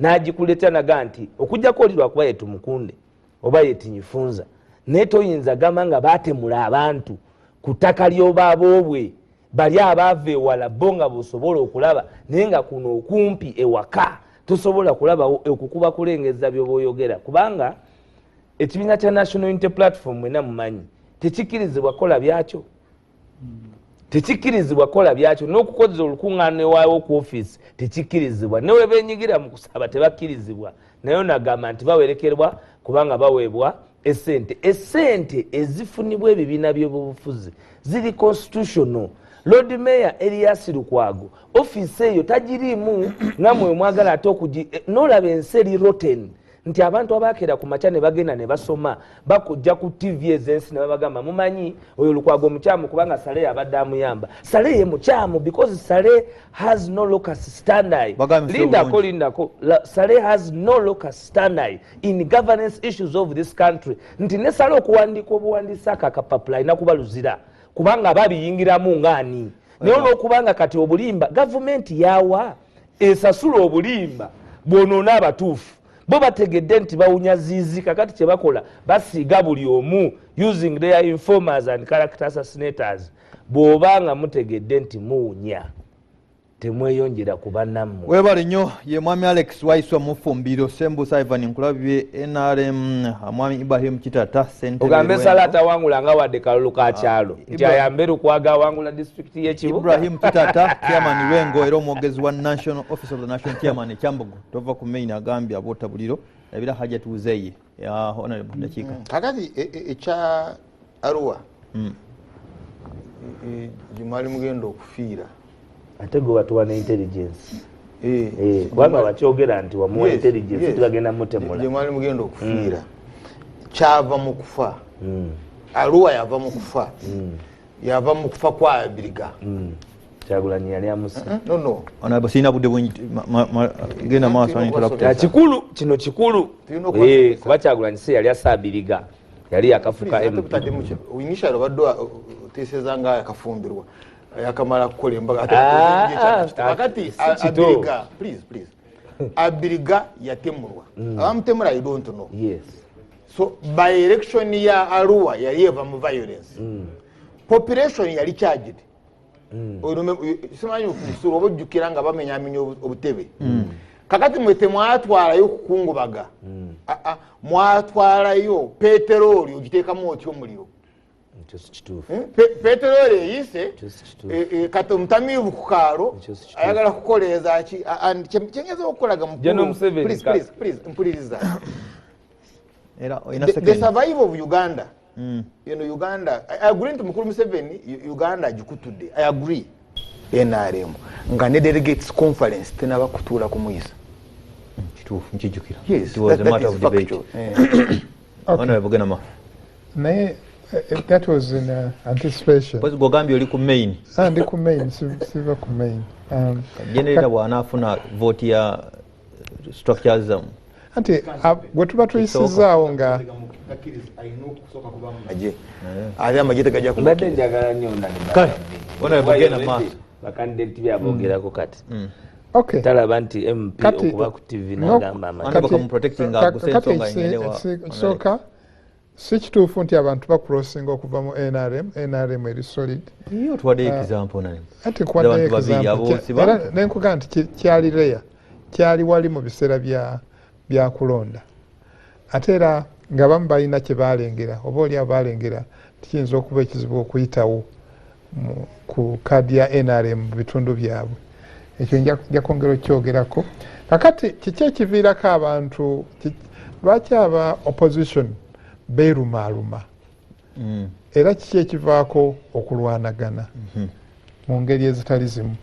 n'agikuleeta naga nti okujjako oli lwakuba ye Tumukunde oba ye Tinyifunza, naye toyinza gamba nga baatemula abantu ku ttaka ly'obaaboobwe bali abaava ewala bo nga bw'osobola okulaba, naye nga kuno okumpi ewaka tosobola kulabawo okukuba kulengeza by'oba oyogera. Kubanga ekibiina kya National Unity Platform mwena mumanyi tekikkirizibwa kukola byakyo, tekikkirizibwa kukola byakyo, n'okukozesa olukuŋŋaana ewaawo ku ofiisi tekikkirizibwa, ne we beenyigira mu kusaba tebakkirizibwa. Naye nagamba nti bawerekerwa kubanga baweebwa essente. Essente ezifunibwa ebibiina by'obufuzi ziri constitutional. Lord Mayor Erias Lukwago ofiisi eyo tagiriimu nga mwe mwagala ate okugi n'olaba ensi eri rotten nti abantu abakeera ku makya ne bagenda ne basoma bakujja ku TV ez'ensi ne babagamba mumanyi oyo Lukwago mukyamu kubanga Saleh abadde amuyamba. Saleh ye mukyamu because Saleh has no locus standi. Lindako, lindako. Saleh has no locus standi in governance issues of this country. Nti ne Saleh okuwandiika obuwandiisi ako akapapula alina kuba luzira kubanga babiyingiramu ng'ani. Naye olw'okubanga kati obulimba gavumenti yawa esasula obulimba bwonoona abatuufu. Bo bategedde nti bawunya ziizi, kakati kye bakola basiiga buli omu using their informers and character assassinators. Bw'oba nga mutegedde nti muwunya temweyongera ku bannammwe. Webale nnyo. Ye mwami Alex Waiswa Mufumbiro Sembusa Ivan Nkulabye NRM, mwami Ibrahim Kitata ssentebe Ogambe Lwengo. Sala atawangula nga wadde kalulu ka kyalo nti ayambe Lukwago awangula disitulikiti y'ekibuga. Ibrahim Kitata, chairman Lwengo era omwogezi wa National Office of the National Chairman Kyambogo. Tova ku main agambye aboota buliro labira Hajat Uzeye ya honorable dakiika. Kakati ekya Arua gyemwali mugenda okufiira. Ate gwe batuwa ne intelligence. Kubanga bakyogera nti wamuwa intelligence tibagenda mutemula. Gyemwali mugenda okufiira kyava mu kufa. Arua yava mu kufa, yava mu kufa kwa Abiriga. Kyagulanyi yali amusa. No. Honorable, sirina budde bungi, genda maaso uninterrupted. Kya kikulu kino kikulu. Tulina okuba Kuba Kyagulanyi si yali asa Abiriga, yali yakafuka MP. Initially obadde oteeseza nga yakafumbirwa yakamala kukola embaga. Ate kakati si kito. Abiriga, please, please, Abiriga yatemulwa. Abamutemula, I don't know. So by election ya Arua yali eva mu violence. Population yali charged. Simanyi kusula oba ojjukira nga bamenyamenya obutebe. Kakati mwe temwatwalayo kukungubaga. Ah, ah, mwatwalayo peteroli ogiteekamu otya omuliro? Ekyo si kituufu. Eh? Peteroli eyise. Ekyo si kituufu. Kati omutamiivu ku kaalo Ekyo si kituufu. ayagala kukoleeza ki? And kyengeza okukolaga mukulu- General Museveni Please, please, please, mpuliriza. Era olina The second. survival of Uganda, Uganda, I agree nti mukulu Museveni Uganda agikutudde. I agree. NRM nga ne delegates conference tenaba kutuula kumuyisa. Kituufu, nkijjukira. Yes, It was a that matter is of debate. factual. Eh. Honorable, genda maaso. Naye that was in anticipation. Mpozi gw'ogambye oli ku main. Ah, ndi ku main, siva ku main. Generator bw'anaafuna vote ya structures zammwe. Anti gwe tuba tuyisizaawo nga Amagye, ate amagye tegajja Mbadde njagala nnyo. Kale, honorable, genda maaso. Bakandidate byabogerako kati Okay. talaba nti MP okuba ku TV n'agamba amagye. Honorable, kamuprotecting aguse Kati ensonga ingende wa ekisooka si kituufu nti abantu bacrossinga okuva mu NRM. NRM eri solid. Iyo tuwadde example, honorable. Anti nkuwaddeyo Abantu babiri example. abo si Era bantu. nenkugamba nti kyali rare, kyali wali mu biseera bya kulonda, ate era nga bamu balina kye balengera oba oli abalengera tikiyinza okuba ekizibu okuyitawo ku kaadi ya NRM mu bitundu byabwe. Ekyo nja kwongera okukyogerako. Kakati kiki ekiviirako abantu lwaki aba opposition beerumaaluma? Era kiki ekivaako okulwanagana mu ngeri ezitali zimu?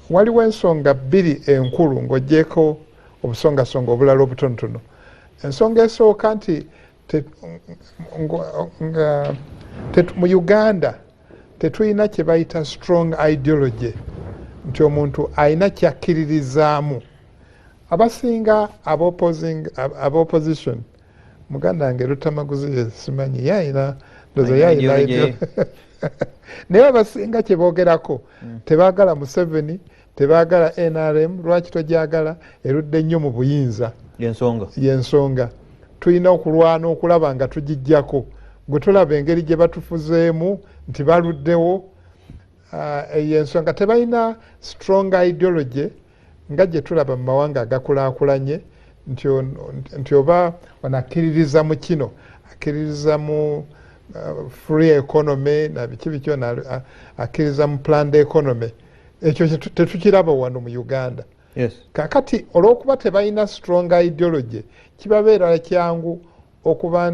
Waliwo ensonga bbiri enkulu ng'oggyeko obusongasonga obulala obutonotono. Ensonga esooka nti mu Uganda tetulina kye bayita strong ideology, nti omuntu alina kyakkiririzaamu. Abasinga aba opposition Muganda wange Lutamaguzi simanyi yayina ndoza yayina, naye abasinga kyeboogerako tebaagala Museveni, tebaagala NRM. Lwaki togyagala? Erudde nnyo mu buyinza. Yensonga tulina okulwana okulaba nga tugijjako. Gwe tulaba engeri gye batufuzeemu nti baluddewo. Eyo ensonga, tebalina strong ideology nga gye tulaba mu mawanga agakulaakulanye, nti oba onakkiririza mu kino, akkiririza mu free economy na biki biki, akkiririza mu planned economy. Ekyo tetukiraba wano mu Uganda. Kakati olwokuba tebalina strong ideology, kibabeera kyangu okuba,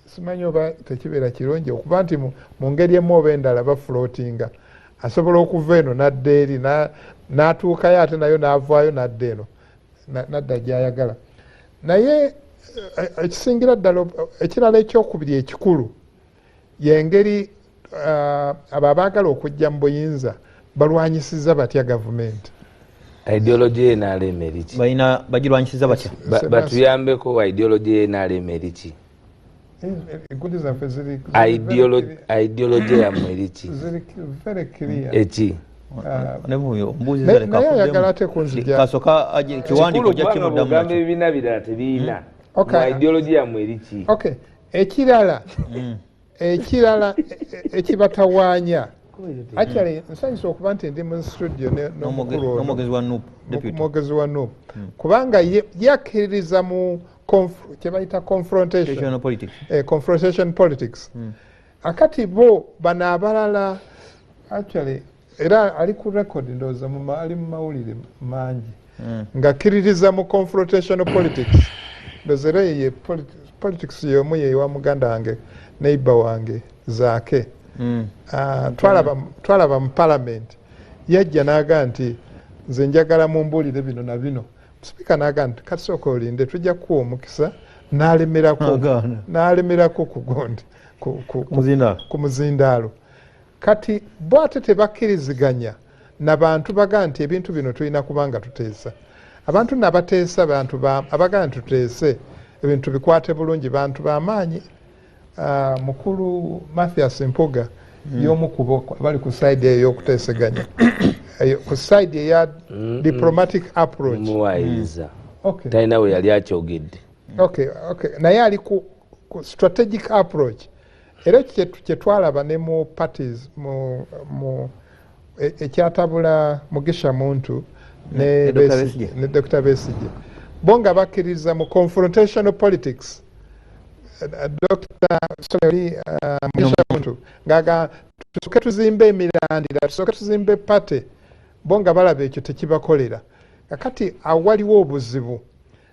simanyi oba tekibeera kirungi, okuba nti mu ngeri emu oba endala bafloatinga. Asobola okuva eno nadda eri, n'atuukayo ate nayo n'avaayo nadda eno, nadda gyayagala. Naye ekisingira ddala ekirala ekyokubiri ekikulu yengeri abo abaagala okujja mu buyinza balwanyisiza batya gavumenti. Ideology ye NRM eriki? Balina bagirwanyisiza batya? Batuyambeko, ideology ye NRM eriki? Egundi zaffe ziri Ideology yammwe eriki? Ziri very clear. Eki? Naye ayagala ate kunzija. Kasoka kiwandiiko ojja kimuddamu. Ogamba ebibiina birala tebiyina, ideology yammwe eriki? Okay, ekirala ekibatawaanya, actually nsanyusa okuba nti ndi mu studio n'omukulu n'omwogezi wa NUP, kubanga yakkiririza mu kyebayita confrontation confrontation politics. Akati bo bano abalala, actually era ali ku record, ndowooza ali mu mawulire mangi ng'akkiririza mu confrontational politics. Ndowooza era ye politics y'omu yewa muganda wange, neighbor wange Zaake. Twalaba mu parliament yajja n'aga nti nze njagala mumbuulire bino na bino. Sipiika n'aga nti kasooka olinde, tujja kukuwa omukisa. N'alemerako ku gundi, ku muzindaalo. Kati bo ate tebakkiriziganya nabantu baga nti ebintu bino tulina kubanga tuteesa. Abantu nabateesa, bantu abagaa nti tuteese ebintu bikwate bulungi, bantu bamaanyi. Mukulu Mathias Mpuga y'omu kubo bali ku side eyo y'okuteeseganya, ku side eya diplomatic approach. Muwayiriza, talina we yali akyogedde. Okay, naye ali ku strategic approach. Era kyetwalaba ne mu parties mu ekyatabula Mugisha Muntu ne Dr Besigye, bo nga bakkiriza mu confrontational politics. Dr, sorry, Mugisha Muntu ngaga tusooke tuzimbe emirandira, tusooke tuzimbe party. Bo nga balaba ekyo tekibakolera. Kakati awo waliwo obuzibu.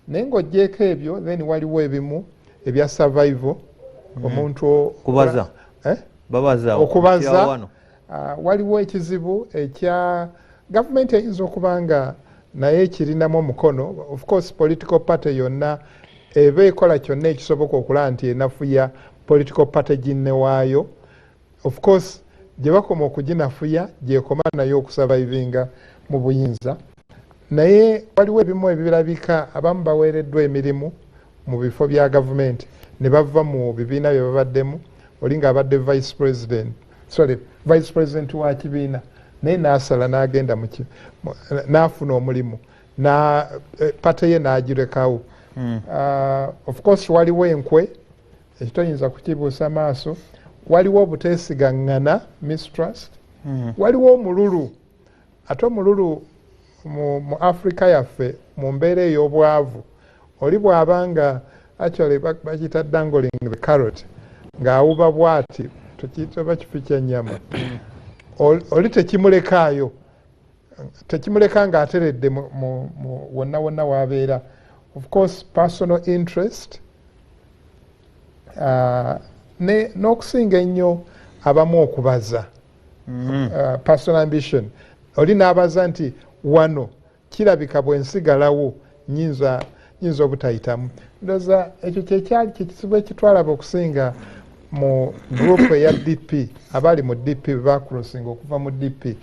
Naye ng'ogyeko ebyo, then waliwo ebimu ebya survival, omuntu kubaza, babaza. Okubaza. Waliwo ekizibu ekya gavumenti eyinza okuba nga naye kirinamu omukono. Of course political party yonna eba ekola kyonna ekisoboka okulaba nti enafuya political party ginne waayo. Of course gye bakoma okuginafuya, gyekoma nayo okusurvivinga mu buyinza. Naye waliwo ebimu ebirabika, abamu baweereddwa emirimu mu bifo bya gavumenti ne bava mu bibiina bye babaddemu. Oli ng'abadde vice president, sorry, vice president wa kibiina, naye n'asala n'agenda n'afuna omulimu na party ye n'agirekawo. Of course waliwo enkwe, ekyo toyinza kukibuusa maaso. Waliwo obuteesigaŋŋana, mistrust. Waliwo omululu. Ate omululu mu Africa yaffe, mu mbeera ey'obwavu, oli bw'abanga actually bakiyita dangling the carrot, ng'awuba bwati, tukiyita oba kifi kyennyama, oli tekimulekaayo, tekimuleka ng'ateredde wonna wonna wabeera. Of course personal interest, n'okusinga ennyo abamu okubaza, personal ambition. Oli n'abaza nti wano kirabika bwe nsigalawo nyinza obutayitamu. Ndowooza ekyo kyekyali kyekizibu ekitwalaba okusinga mu group eya DP. Abali mu DP bacrossinga okuva mu DP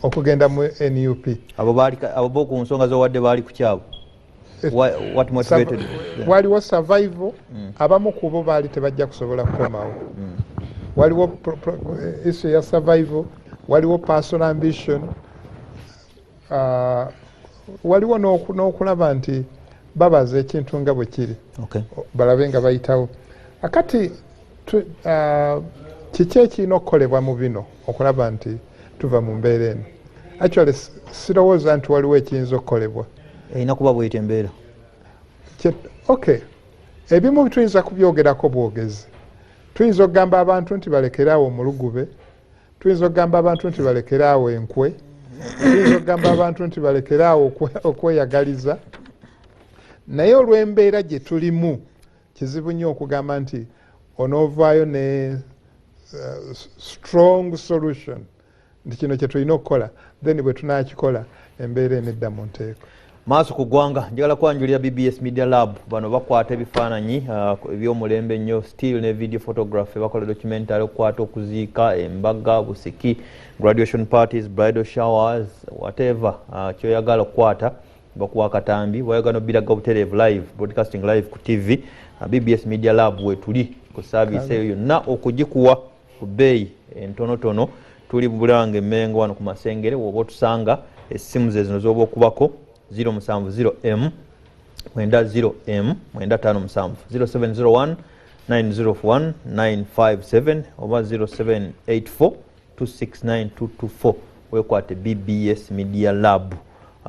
okugenda mu NUP. Abo bo ku nsonga zowadde baali ku kyabo. What motivated? Waliwo survival, abamu ku bo baali tebajja kusobola kukomawo. Waliwo issue ya survival, waliwo personal ambition, waliwo n'okulaba nti babaza ekintu nga bwe kiri, balabe nga bayitawo. Akati kiki ekirina okukolebwa mu bino okulaba nti tuva mu mbeera eno? Actually sirowooza nti waliwo ekiyinza okukolebwa. Erina kuba bweyita embeera. Okay, ebimu tuyinza kubyogerako bwogezi. Tuyinza okugamba abantu nti balekeraawo omulugube, tuyinza okugamba abantu nti balekeraawo enkwe, tuyinza okugamba abantu nti balekeraawo okweyagaliza. Naye olw'embeera gye tulimu kizibu nnyo okugamba nti onoovaayo ne strong solution nti kino kye tulina okukola, then bwe tunaakikola embeera enedda mu nteeko. Maaso ku ggwanga, njagala kwanjulira BBS Media Lab. Bano bakwata ebifaananyi ebyomulembe ennyo, still ne video photography, bakola documentary, okukwata okuziika, embaga, busiki, graduation parties, bridal showers, whatever kyoyagala okukwata bakuwa akatambi. Wayagala nobiraga obutereevu live, broadcasting live ku TV. BBS Media Lab wetuli ku service eyo yonna okugikuwa ku bbeeyi entonotono. Tuli Bulange Emmengo wano ku Masengere, woba otusanga. Essimu ze zino z'oba okubako: 070 m 90 m 957, 0701 901 957 oba 0784 269 224. Wekwate BBS Media Lab.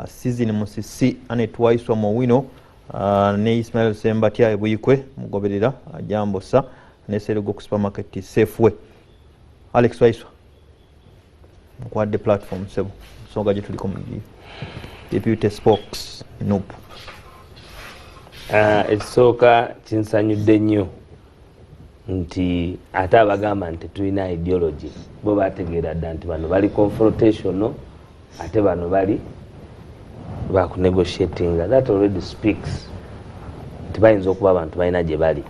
Season Musisi, Anet Waiswa Mowino, ne Ismail Sembatya ebuyikwe mugoberera. Jambo sa ne Serugo ku supermarket Safeway. Alex Waiswa, nkwadde platform sebo, nsonga gye tuliko mu deputy spokes NUP. Ekisooka kinsanyudde nnyo nti ate abagamba nti tetulina ideology bo bategeera dda nti bano bali confrontational, ate bano bali bakunegotiatinga. That already speaks nti bayinza okuba abantu balina gye bali.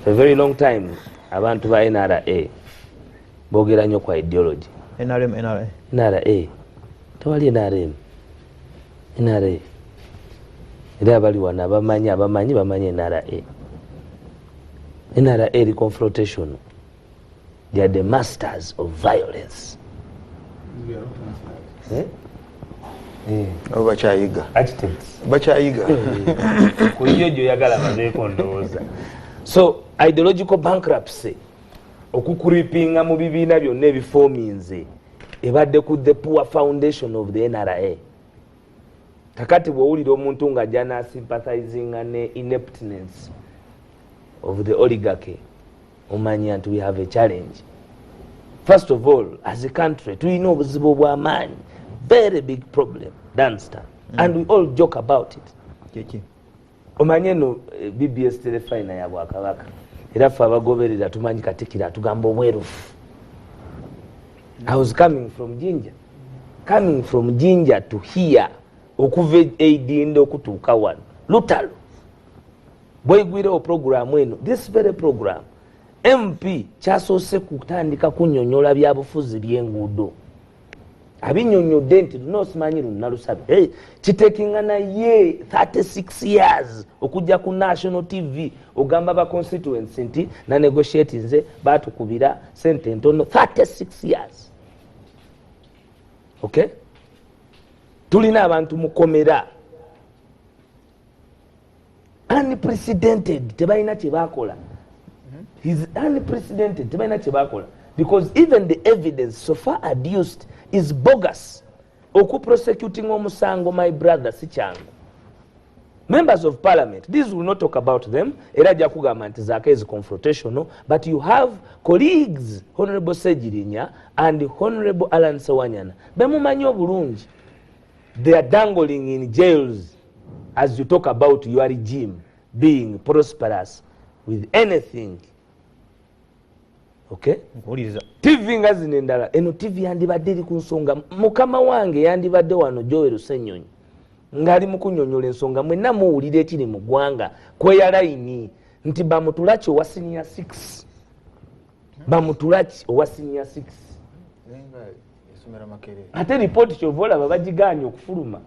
For a very long time abantu ba NRA boogera nnyo ku ideology. NRM, NRA? NRA, tewali NRM, NRA. Era abali wano abamanyi, abamanyi bamanyi NRA. NRA eri confrontation. They are the masters of violence. Eh? Eh. Abo bakyayiga. Architects. Bakyayiga. Ku yo gyoyagala babeeko ndowooza. So ideological bankruptcy okucreepinga mu bibiina byonna ebiforminze ebadde ku the poor foundation of the NRA. Kakati bw'owulira omuntu ng'ajja n'asympathizinga ne ineptness of the oligarchy, omanya nti we have a challenge. First of all, as a country tulina obuzibu obw'amaanyi, very big problem, Danstan, and we all joke about it. Kiki? Omanye eno BBS Terefayina ya bwakabaka, era ffe abagoberera tumanyi Katikiro atugamba obwerufu. I was coming from Jinja, coming from Jinja to here, okuva eidinda okutuuka wano lutalo bwegwirewo programu eno, this very program, MP kyasoose kutandika kunyonyola byabufuzi byenguudo. Abinyonyodde nti luno osimanyi lunalusabe. Hey, kitekinga naye 36 years okujja ku national TV ogamba ba constituency nti nanegotiate nze batukubira sente entono. 36 years, okay. Tulina abantu mukomera unprecedented, tebalina kyebakola. He's unprecedented, tebalina kyebakola because even the evidence so far adduced is bogus. Okuprosecuting omusango, my brother, si kyangu. Members of parliament, these will not talk about them, era ajja kugamba nti zaake is confrontational, but you have colleagues, Honorable Segirinya and Honorable Alan Sewanyana, bemumanyi obulungi. They are dangling in jails as you talk about your regime being prosperous with anything, okay? Nkuwuliriza. TV nga zino endala, eno TV yandibadde eri ku nsonga. Mukama wange yandibadde wano Joel Ssenyonyi ng'ali mu kunnyonnyola ensonga, mwenna muwulira ekiri mu ggwanga kweya layini nti bamutulaki owa senior 6, bamutulaki owa senior 6. Esomero Makerere. Ate ripooti kyova olaba bagiganye okufuluma.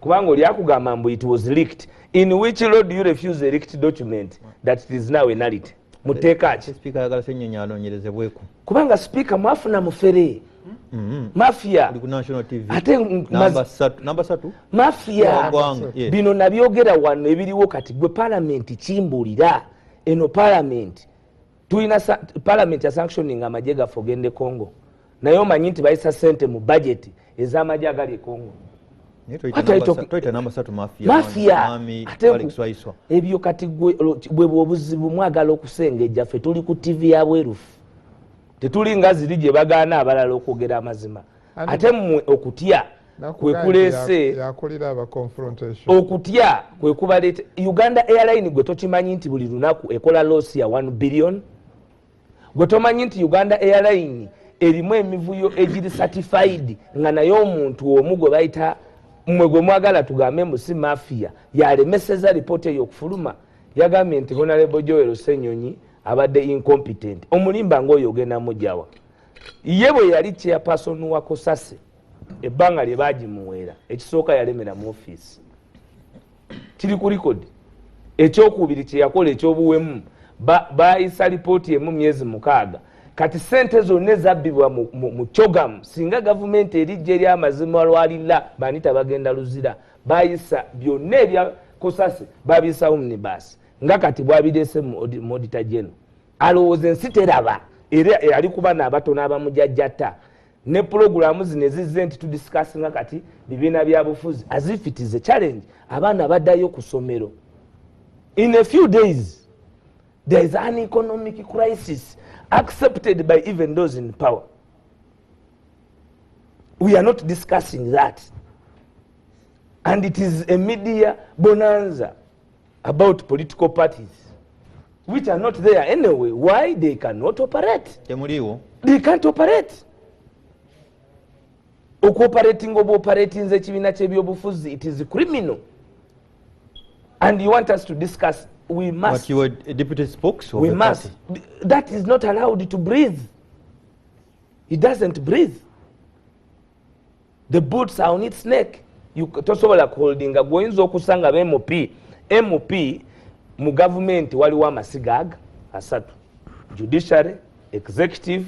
Kubanga oli akugamba mbu it was leaked. In which law do you refuse a leaked document that it is now a nullity? Muteeka ki? Sipiika ayagala Ssenyonyi anoonyerezebweko. Kubanga sipiika mwafuna mufere. Mafia. Oli ku National TV. Ate namba 3 mafia. Bino nabyogera wano ebiriwo kati gwe palamenti kimbulira. Eno palamenti tulina palamenti ya sanctioning amagye gaffe ogende Congo. Naye omanyi nti bayisa ssente mu budget ez'amagye agali e Congo. Mafia. Ebyo kati bwe obuzibu mwagala okusengejja ffe tuli ku TV ya bwerufu. Tetuli nga ziri gye bagaana abalala okwogera amazima. Ate mmwe okutya kwe kuleese okutya kwe kubaleeta. Uganda Airline gwe tokimanyi nti buli lunaku ekola loss ya 1 billion. Gwe tomanyi nti Uganda Airline erimu emivuyo egiri certified nga naye omuntu omu gwe bayita mmwe gwe mwagala tugambe mbu si mafia yalemeseza ripooti eyo okufuluma. Yagambye nti Honorable Joel Ssenyonyi abadde incompetent. Omulimba ng'oyo ogenda mujjawa. Ye bwe yali chairperson wa Kosase ebbanga lye baagimuweera ekisooka yalemera mu ofiisi, kiri ku record. Ekyokubiri kye yakola ekyobuwemu, baayisa lipooti emu myezi 6. Kati sente zonna ezabbibwa mu Chogamu, singa gavumenti erijja eri amazima lwalira bani tabagenda luzira, baayisa byonna ebya Kosase babiyisa omnibus nga kati bwabireese mu Auditor General. Alowooza ensi teraba, era ali kuba n'abatono abamujajjata. Ne pulogulaamu zino ezizze nti tudiscussinga kati bibiina bya bufuzi as if it is a challenge. Abaana baddayo ku ssomero. In a few days there is an economic crisis accepted by even those in power. We are not discussing that. And it is a media bonanza about political parties which are not there anyway. Why they cannot operate? They can't operate. Okuoperating oba operatinze ekibiina ky'ebyobufuzi, it is criminal. And you want us to discuss, we must. But you were a deputy spokesman. We must. That is not allowed to breathe. It doesn't breathe. The boots are on its neck. You tosobola kuholdinga gwoyinza okusanga ba MP. MP mu gavumenti waliwo amasiga aga asatu: judiciary, executive,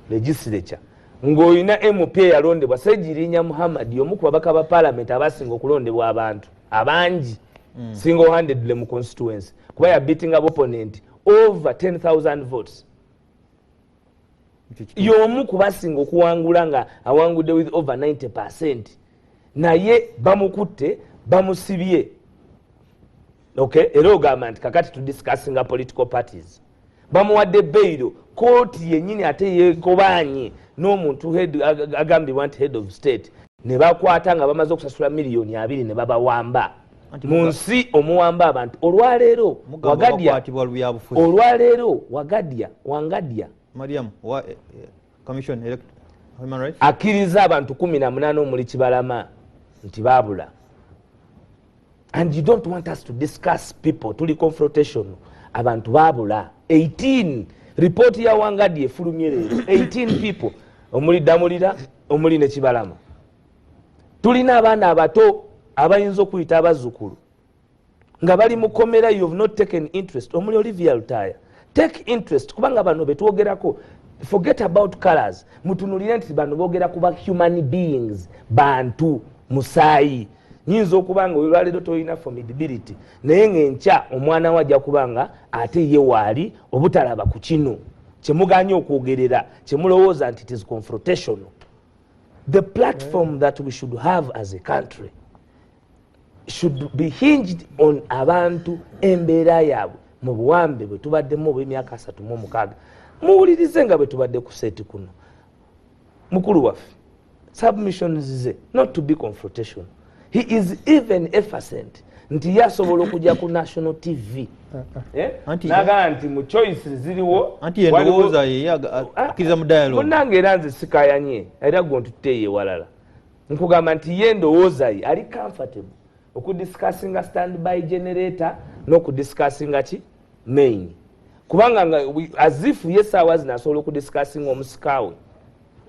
legislature. Ng'olina MP eyalondebwa Ssegirinya Muhammad, omu ku babaka ba parliament abasinga okulondebwa abantu abangi single handedly mu constituency, kuba ya beating up opponent over 10,000 votes. Y'omu ku basinga okuwangula nga awangudde with over 90%, naye bamukutte bamusibye. Okay, era ogamba nti kakati tudiscussinga political parties. Bamuwadde bail, kooti yennyini ate yeekobaanye n'omuntu agambibwa nti head of state, ne bakwata nga bamaze okusasula miliyoni 2 ne babawamba. Mu nsi omuwamba abantu olwaleero Wagadya, olwaleero Wagadya, Wangadya Mariam wa Commission Human Rights akkiriza abantu 18 omuli Kibalama nti baabula. And you don't want us to discuss people, tuli confrontation. Abantu baabula 18. Ripooti ya Wangadya efulumye leero 18 people omuli Damulira omuli ne Kibalama. Tulina abaana abato abayinza okuyita abazzukulu nga bali mu kkomera. You have not taken interest. Omuli Olivia Lutaya, take interest, kubanga bano betwogerako, forget about colors, mutunulire nti bano boogera kuba human beings, bantu musaayi. Nyinza okuba nga olwaleero tolina formidability, naye ng'enkya omwana we ajja kuba nga ate ye waali obutalaba ku kino kyemuganye okwogerera, kyemulowooza nti it is confrontational. The platform that we should have as a country should be hinged on abantu embeera yaabwe mu buwambe bwe tubaddemu obw'emyaka 36. Muwulirize nga bwe tubadde ku seeti kuno. Mukulu waffe submissions ze not to be confrontation. He is even efficient nti ye asobola okujja ku national TV n'agamba nti mu choice ziriwo. Anti endowooza ye akkiriza mu dialogue. Munnange era nze sikayanye, era gwe ntutteeyo ewalala. Nkugamba nti ye endowooza ye ali comfortable okudiscussinga standby generator n'okudiscussinga ki main, kubanga nga as if ye saawa zino asobola okudiscussinga omusika we.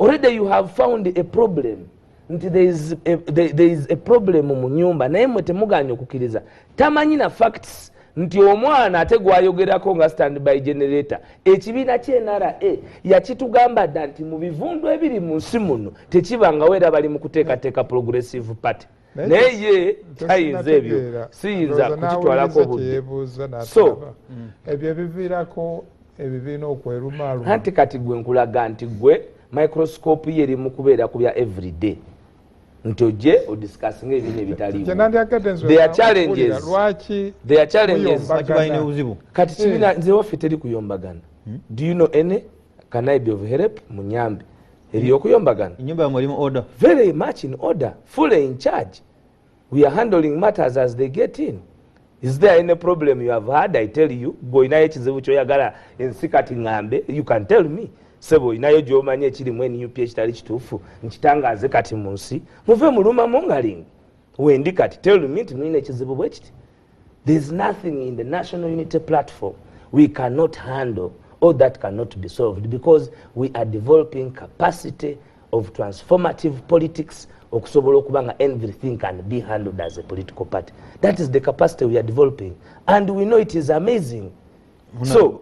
Already you have found a problem. nti there is a problem mu nyumba, naye mwe temuganya okukkiriza. Tamanyi na facts nti omwana ate gwayogerako nga standby generator, ekibiina ky'NRA yakitugamba dda nti mu bivundu ebiri mu nsi muno tekibangawo, era bali mu kuteekateeka Progressive Party. Naye ye tayinza ebyo, siyinza kukitwalako obudde. So ebyo ebiviirako ebibiina okwerumaaluma. Anti kati gwe nkulaga nti gwe microscope ye eri mu kubeera ku bya everyday, nti ojje odiscussinga ebibiina ebitaliiwo. There are challenges. There are challenges. Kati kibiina nze waffe teri kuyombagana. Do you know any? Can I be of help? Munyambe. Eri okuyombagana. Ennyumba yammwe eri mu order. Very much in order. Fully in charge. We are handling matters as they get in. Is there any problem you have had? I tell you, gwe olinayo ekizibu kyoyagala ensi kati ŋŋambe, you can tell me. Sebo olinayo gy'omanyi ekirimu NUP ekitali kituufu, nkitangaze kati mu nsi. Muve muluma mongaling. Wendi kati tell me nti mulina ekizibu bwe kiti. There is nothing in the National Unity Platform we cannot handle or that cannot be solved, because we are developing capacity of transformative politics okusobola okuba nga everything can be handled as a political party. That is the capacity we are developing, and we know it is amazing. So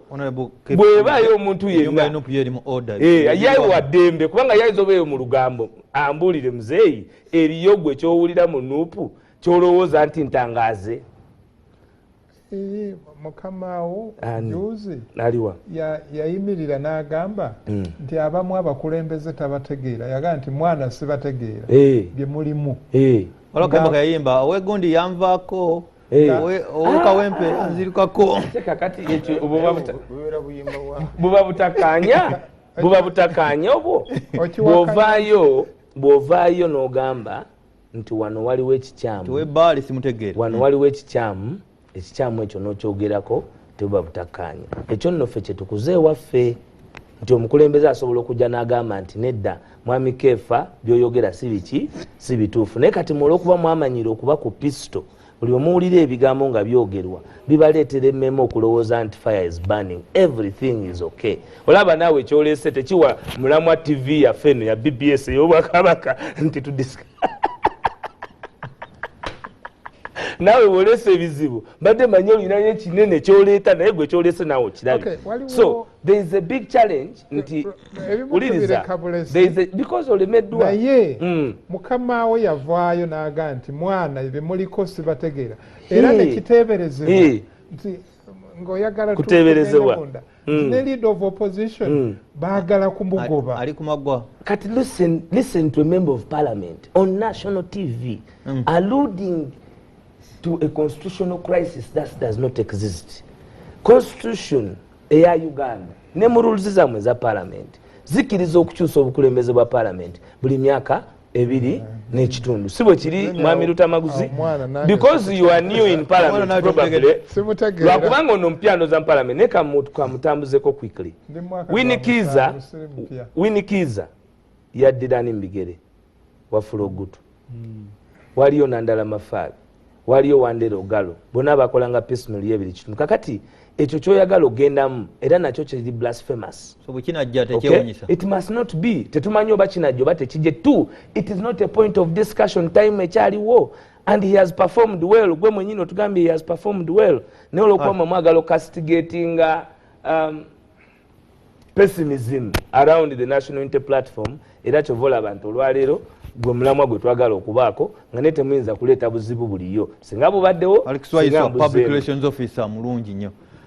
bwebaayo omuntu yenna yayiwa ddembe, kubanga yayinza obeeyo mu lugambo ambuulire muzeeyi eriyo gwe kyowulira mu nuupu kyolowooza nti ntangaaze. Mukama wo juzi yayimirira n'agamba nti abamu abakulembeze tabategeera, yagamba nti mwana sibategeera bye mulimu. Waliwo akayimba kayimba owegundi yanvaako, owekawempe anzirukako. Kakati ekyo buba butakanya, buba butakanya obwo. Bw'ovaayo n'ogamba nti wano waliwo ekikyamu, wano waliwo ekikyamu, ekikyamu ekyo n'okyogerako tebuba butakkaanya. Ekyo nno ffe kyetukuze ewaffe nti omukulembeze asobola okujja n'agamba nti nedda mwami Kefa by'oyogera si biki, si bituufu. Naye kati mwe olw'okuba mwamanyire okuba ku pisto, buli omuwulira ebigambo nga byogerwa bibaleetera emmeme okulowooza nti fire is burning, everything is okay. Olaba naawe ekyoleese tekiwa mulamwa TV yaffe eno ya BBS ey'Obwakabaka nti tudisika. Naawe bw'oleese ebizibu mbadde manyi olinayo ekinene kyoleeta, naye gwe kyoleese naawe okirabe. So there is a big challenge nti wuliriza, because olemeddwa. Naye mukama we yavaayo n'agamba nti mwana bye muliko sibategeera, era nekiteeberezebwa nti ng'oyagala kuteeberezebwa ne leader of opposition baagala kumugoba. Ali kumagwa. Kati listen to a member of parliament on national TV alluding to a constitutional crisis that does not exist. Constitution eya Uganda ne mu rules zammwe eza parliament zikkiriza okukyusa obukulembeze bwa parliament buli myaka 2.5. Si bwe kiri mwami Lutamaguzi? Because you are new in parliament probably. Lwakubanga ono mpya ndoza mu parliament, naye kamutambuzeko quickly. Winikiza yaddira ni mbigere wafula ogutu. Waliyo Nandala Mafabi, waliyo Wandera Ogalo, bonna bakolanga piecemeal y'ebiri kitundu. Kakati ekyo kyoyagala ogendamu era nakyo kiri blasphemous. So bwe kinajja tekyewunyisa. It must not be. Tetumanyi oba kinajja oba tekijje. Two, it is not a point of discussion, time ekyaliwo and he has performed well. Gwe mwenyini otugambye he has performed well, naye olwokuba mwe mwagala ocastigatinga pessimism around the National Unity Platform, era kyova olaba nti olwaleero gwe mulamwa gwe twagala okubaako nga naye temuyinza kuleeta buzibu buliyo singa bubaddewo. Alex Waiswa, public relations officer mulungi nnyo.